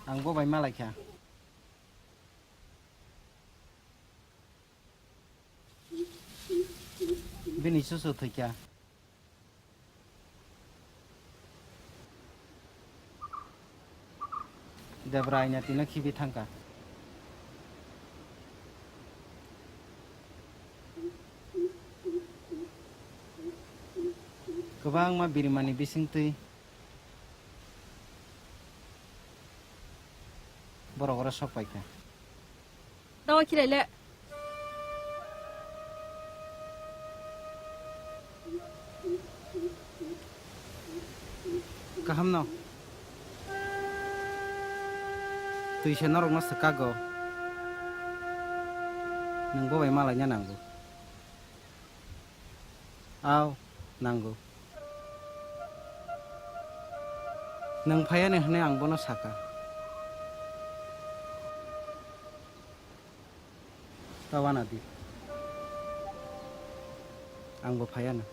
Ang bo bai malaikha. Bini chuchu thwikha. Debra aina tino khibi thangkha. Kwbangma birimani bisingtwi borok oro sok paikha. Dawa khirai le. Kaham no. Twi se norok no swkago. Nwng bo bai malaina nango. Aw, nango. Nwng phaiya ni hwnwi ang bono saka. Ta wana di. Ang bo phaiya no.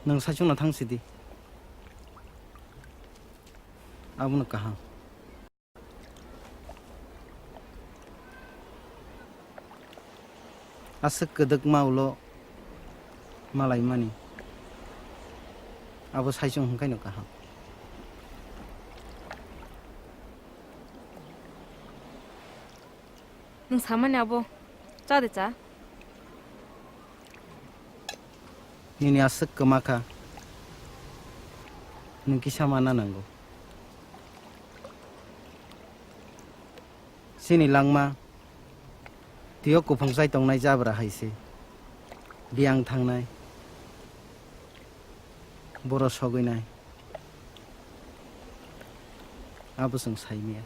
Nwng saichung no thang sidi. Abono kaham. Aswk kwdwkma ulo malaimani. Abo saichung hwnkhaino kaham. Nwng samani abo cha de cha? Nini aswk kwma kha, nwng kisa mana nango. Chini langma, twiyo kuphung chai tongnai jabra hai se. Biyang thangnai, boro sogwi nai. Abo chwng sai maya.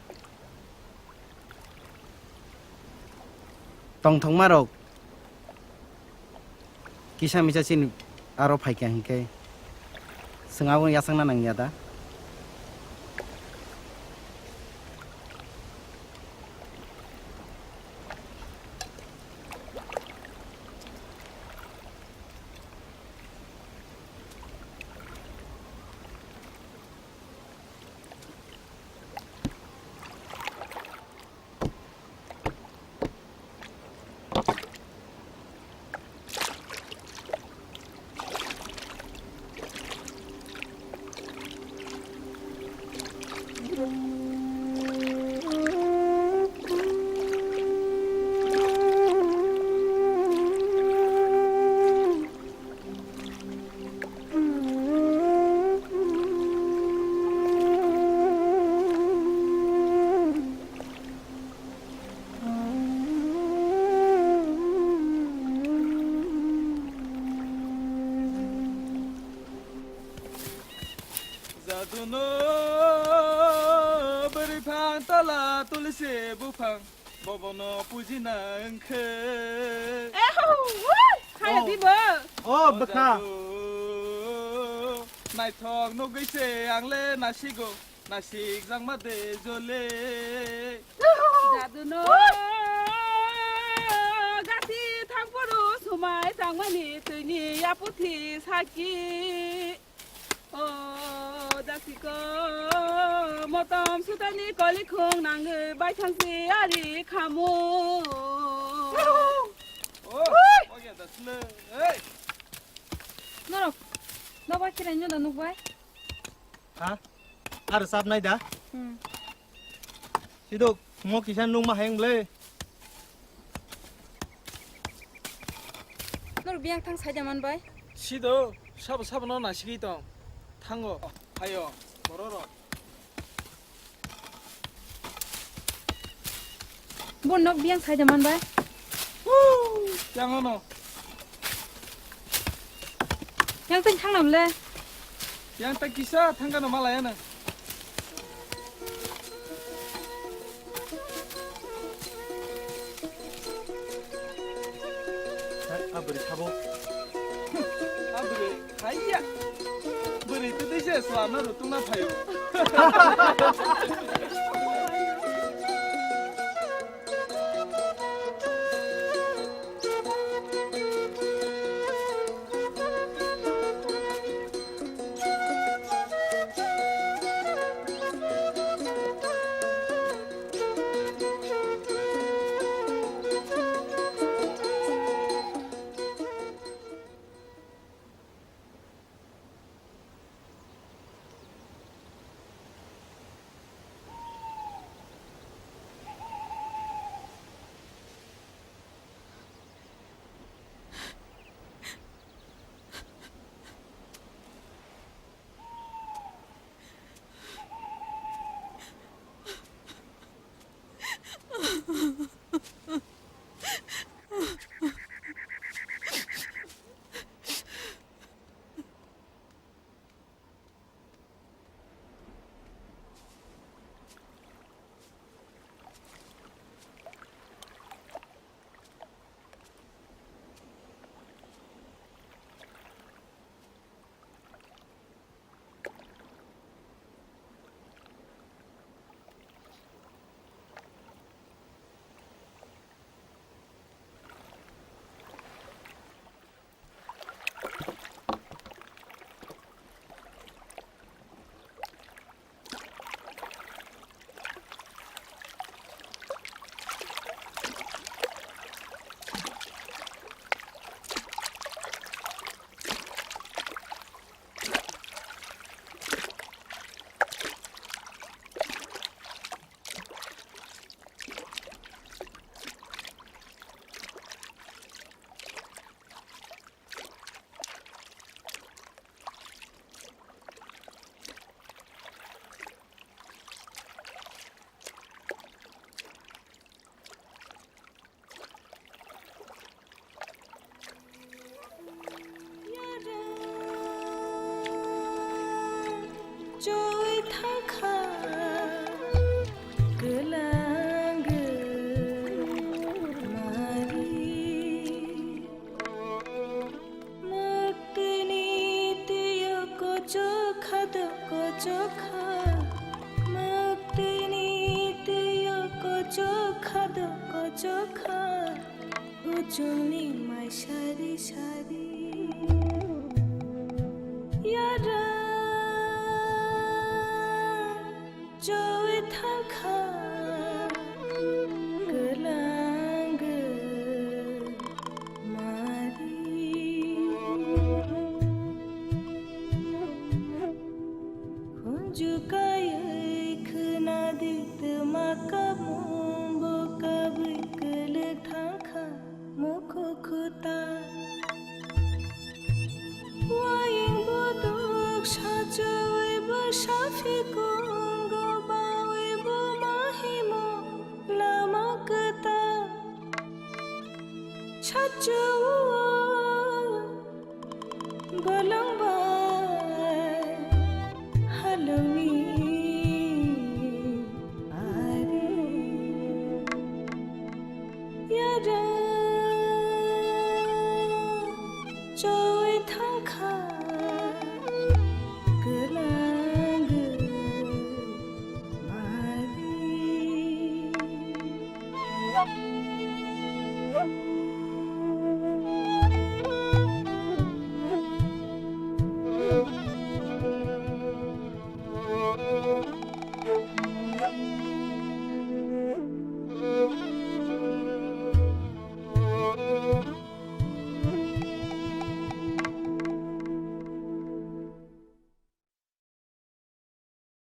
Tongthokma rok kisa misa chini aro phaikha hinkhe chwng abo yachakna nangya da? Tulsi buphang bobono pujina wngkhe. Eho, wui, khaya Oh. dibo. Oh, bwkha. Jadu, naithok nugwi se ang le nasigo, nasik jangma de jole. Jadu no gasi thangphuru sumai tangmani twini yaputhi saki. O jasiko motom sutani kolikhung nangwi baithangsi ari khamu. Oh, oke, das le. Hey. Norok, nobar kirai no da nukbai? Ha? Aro sap nai da? Hmm. Sidok, mo kisa nung ma hayang ble. Nor biyang thang saida man bai. Sido, sabo sabo no nasigwi tong. Thango, hayo, bororo. Bo nok biyang saida man bai. Yang ono. Yang teng thang nam le. Yang tak kisa thangkano malaya nang. Hai, abri sabo. Abri, haiya. Bri tu dise selama rutung na phayo. Choi thangkha kwlangwi mari. Mwktwini twiyo kochokha do kochokha, mwktwini twiyo kochokha do kochokha, uchulni mai sari sari. Yara choi thangkha kwlangwi mari. Khunju kaiwi khwnadi twma kamung bo kabwi kwlwk thangkha. Mukhu khuta. Waying buduk sachawi bwsa phikungo bawi buma himo lama kwtal. Sachawi bolong bai halongni ari. Chowi thangkha kwlangwi mali.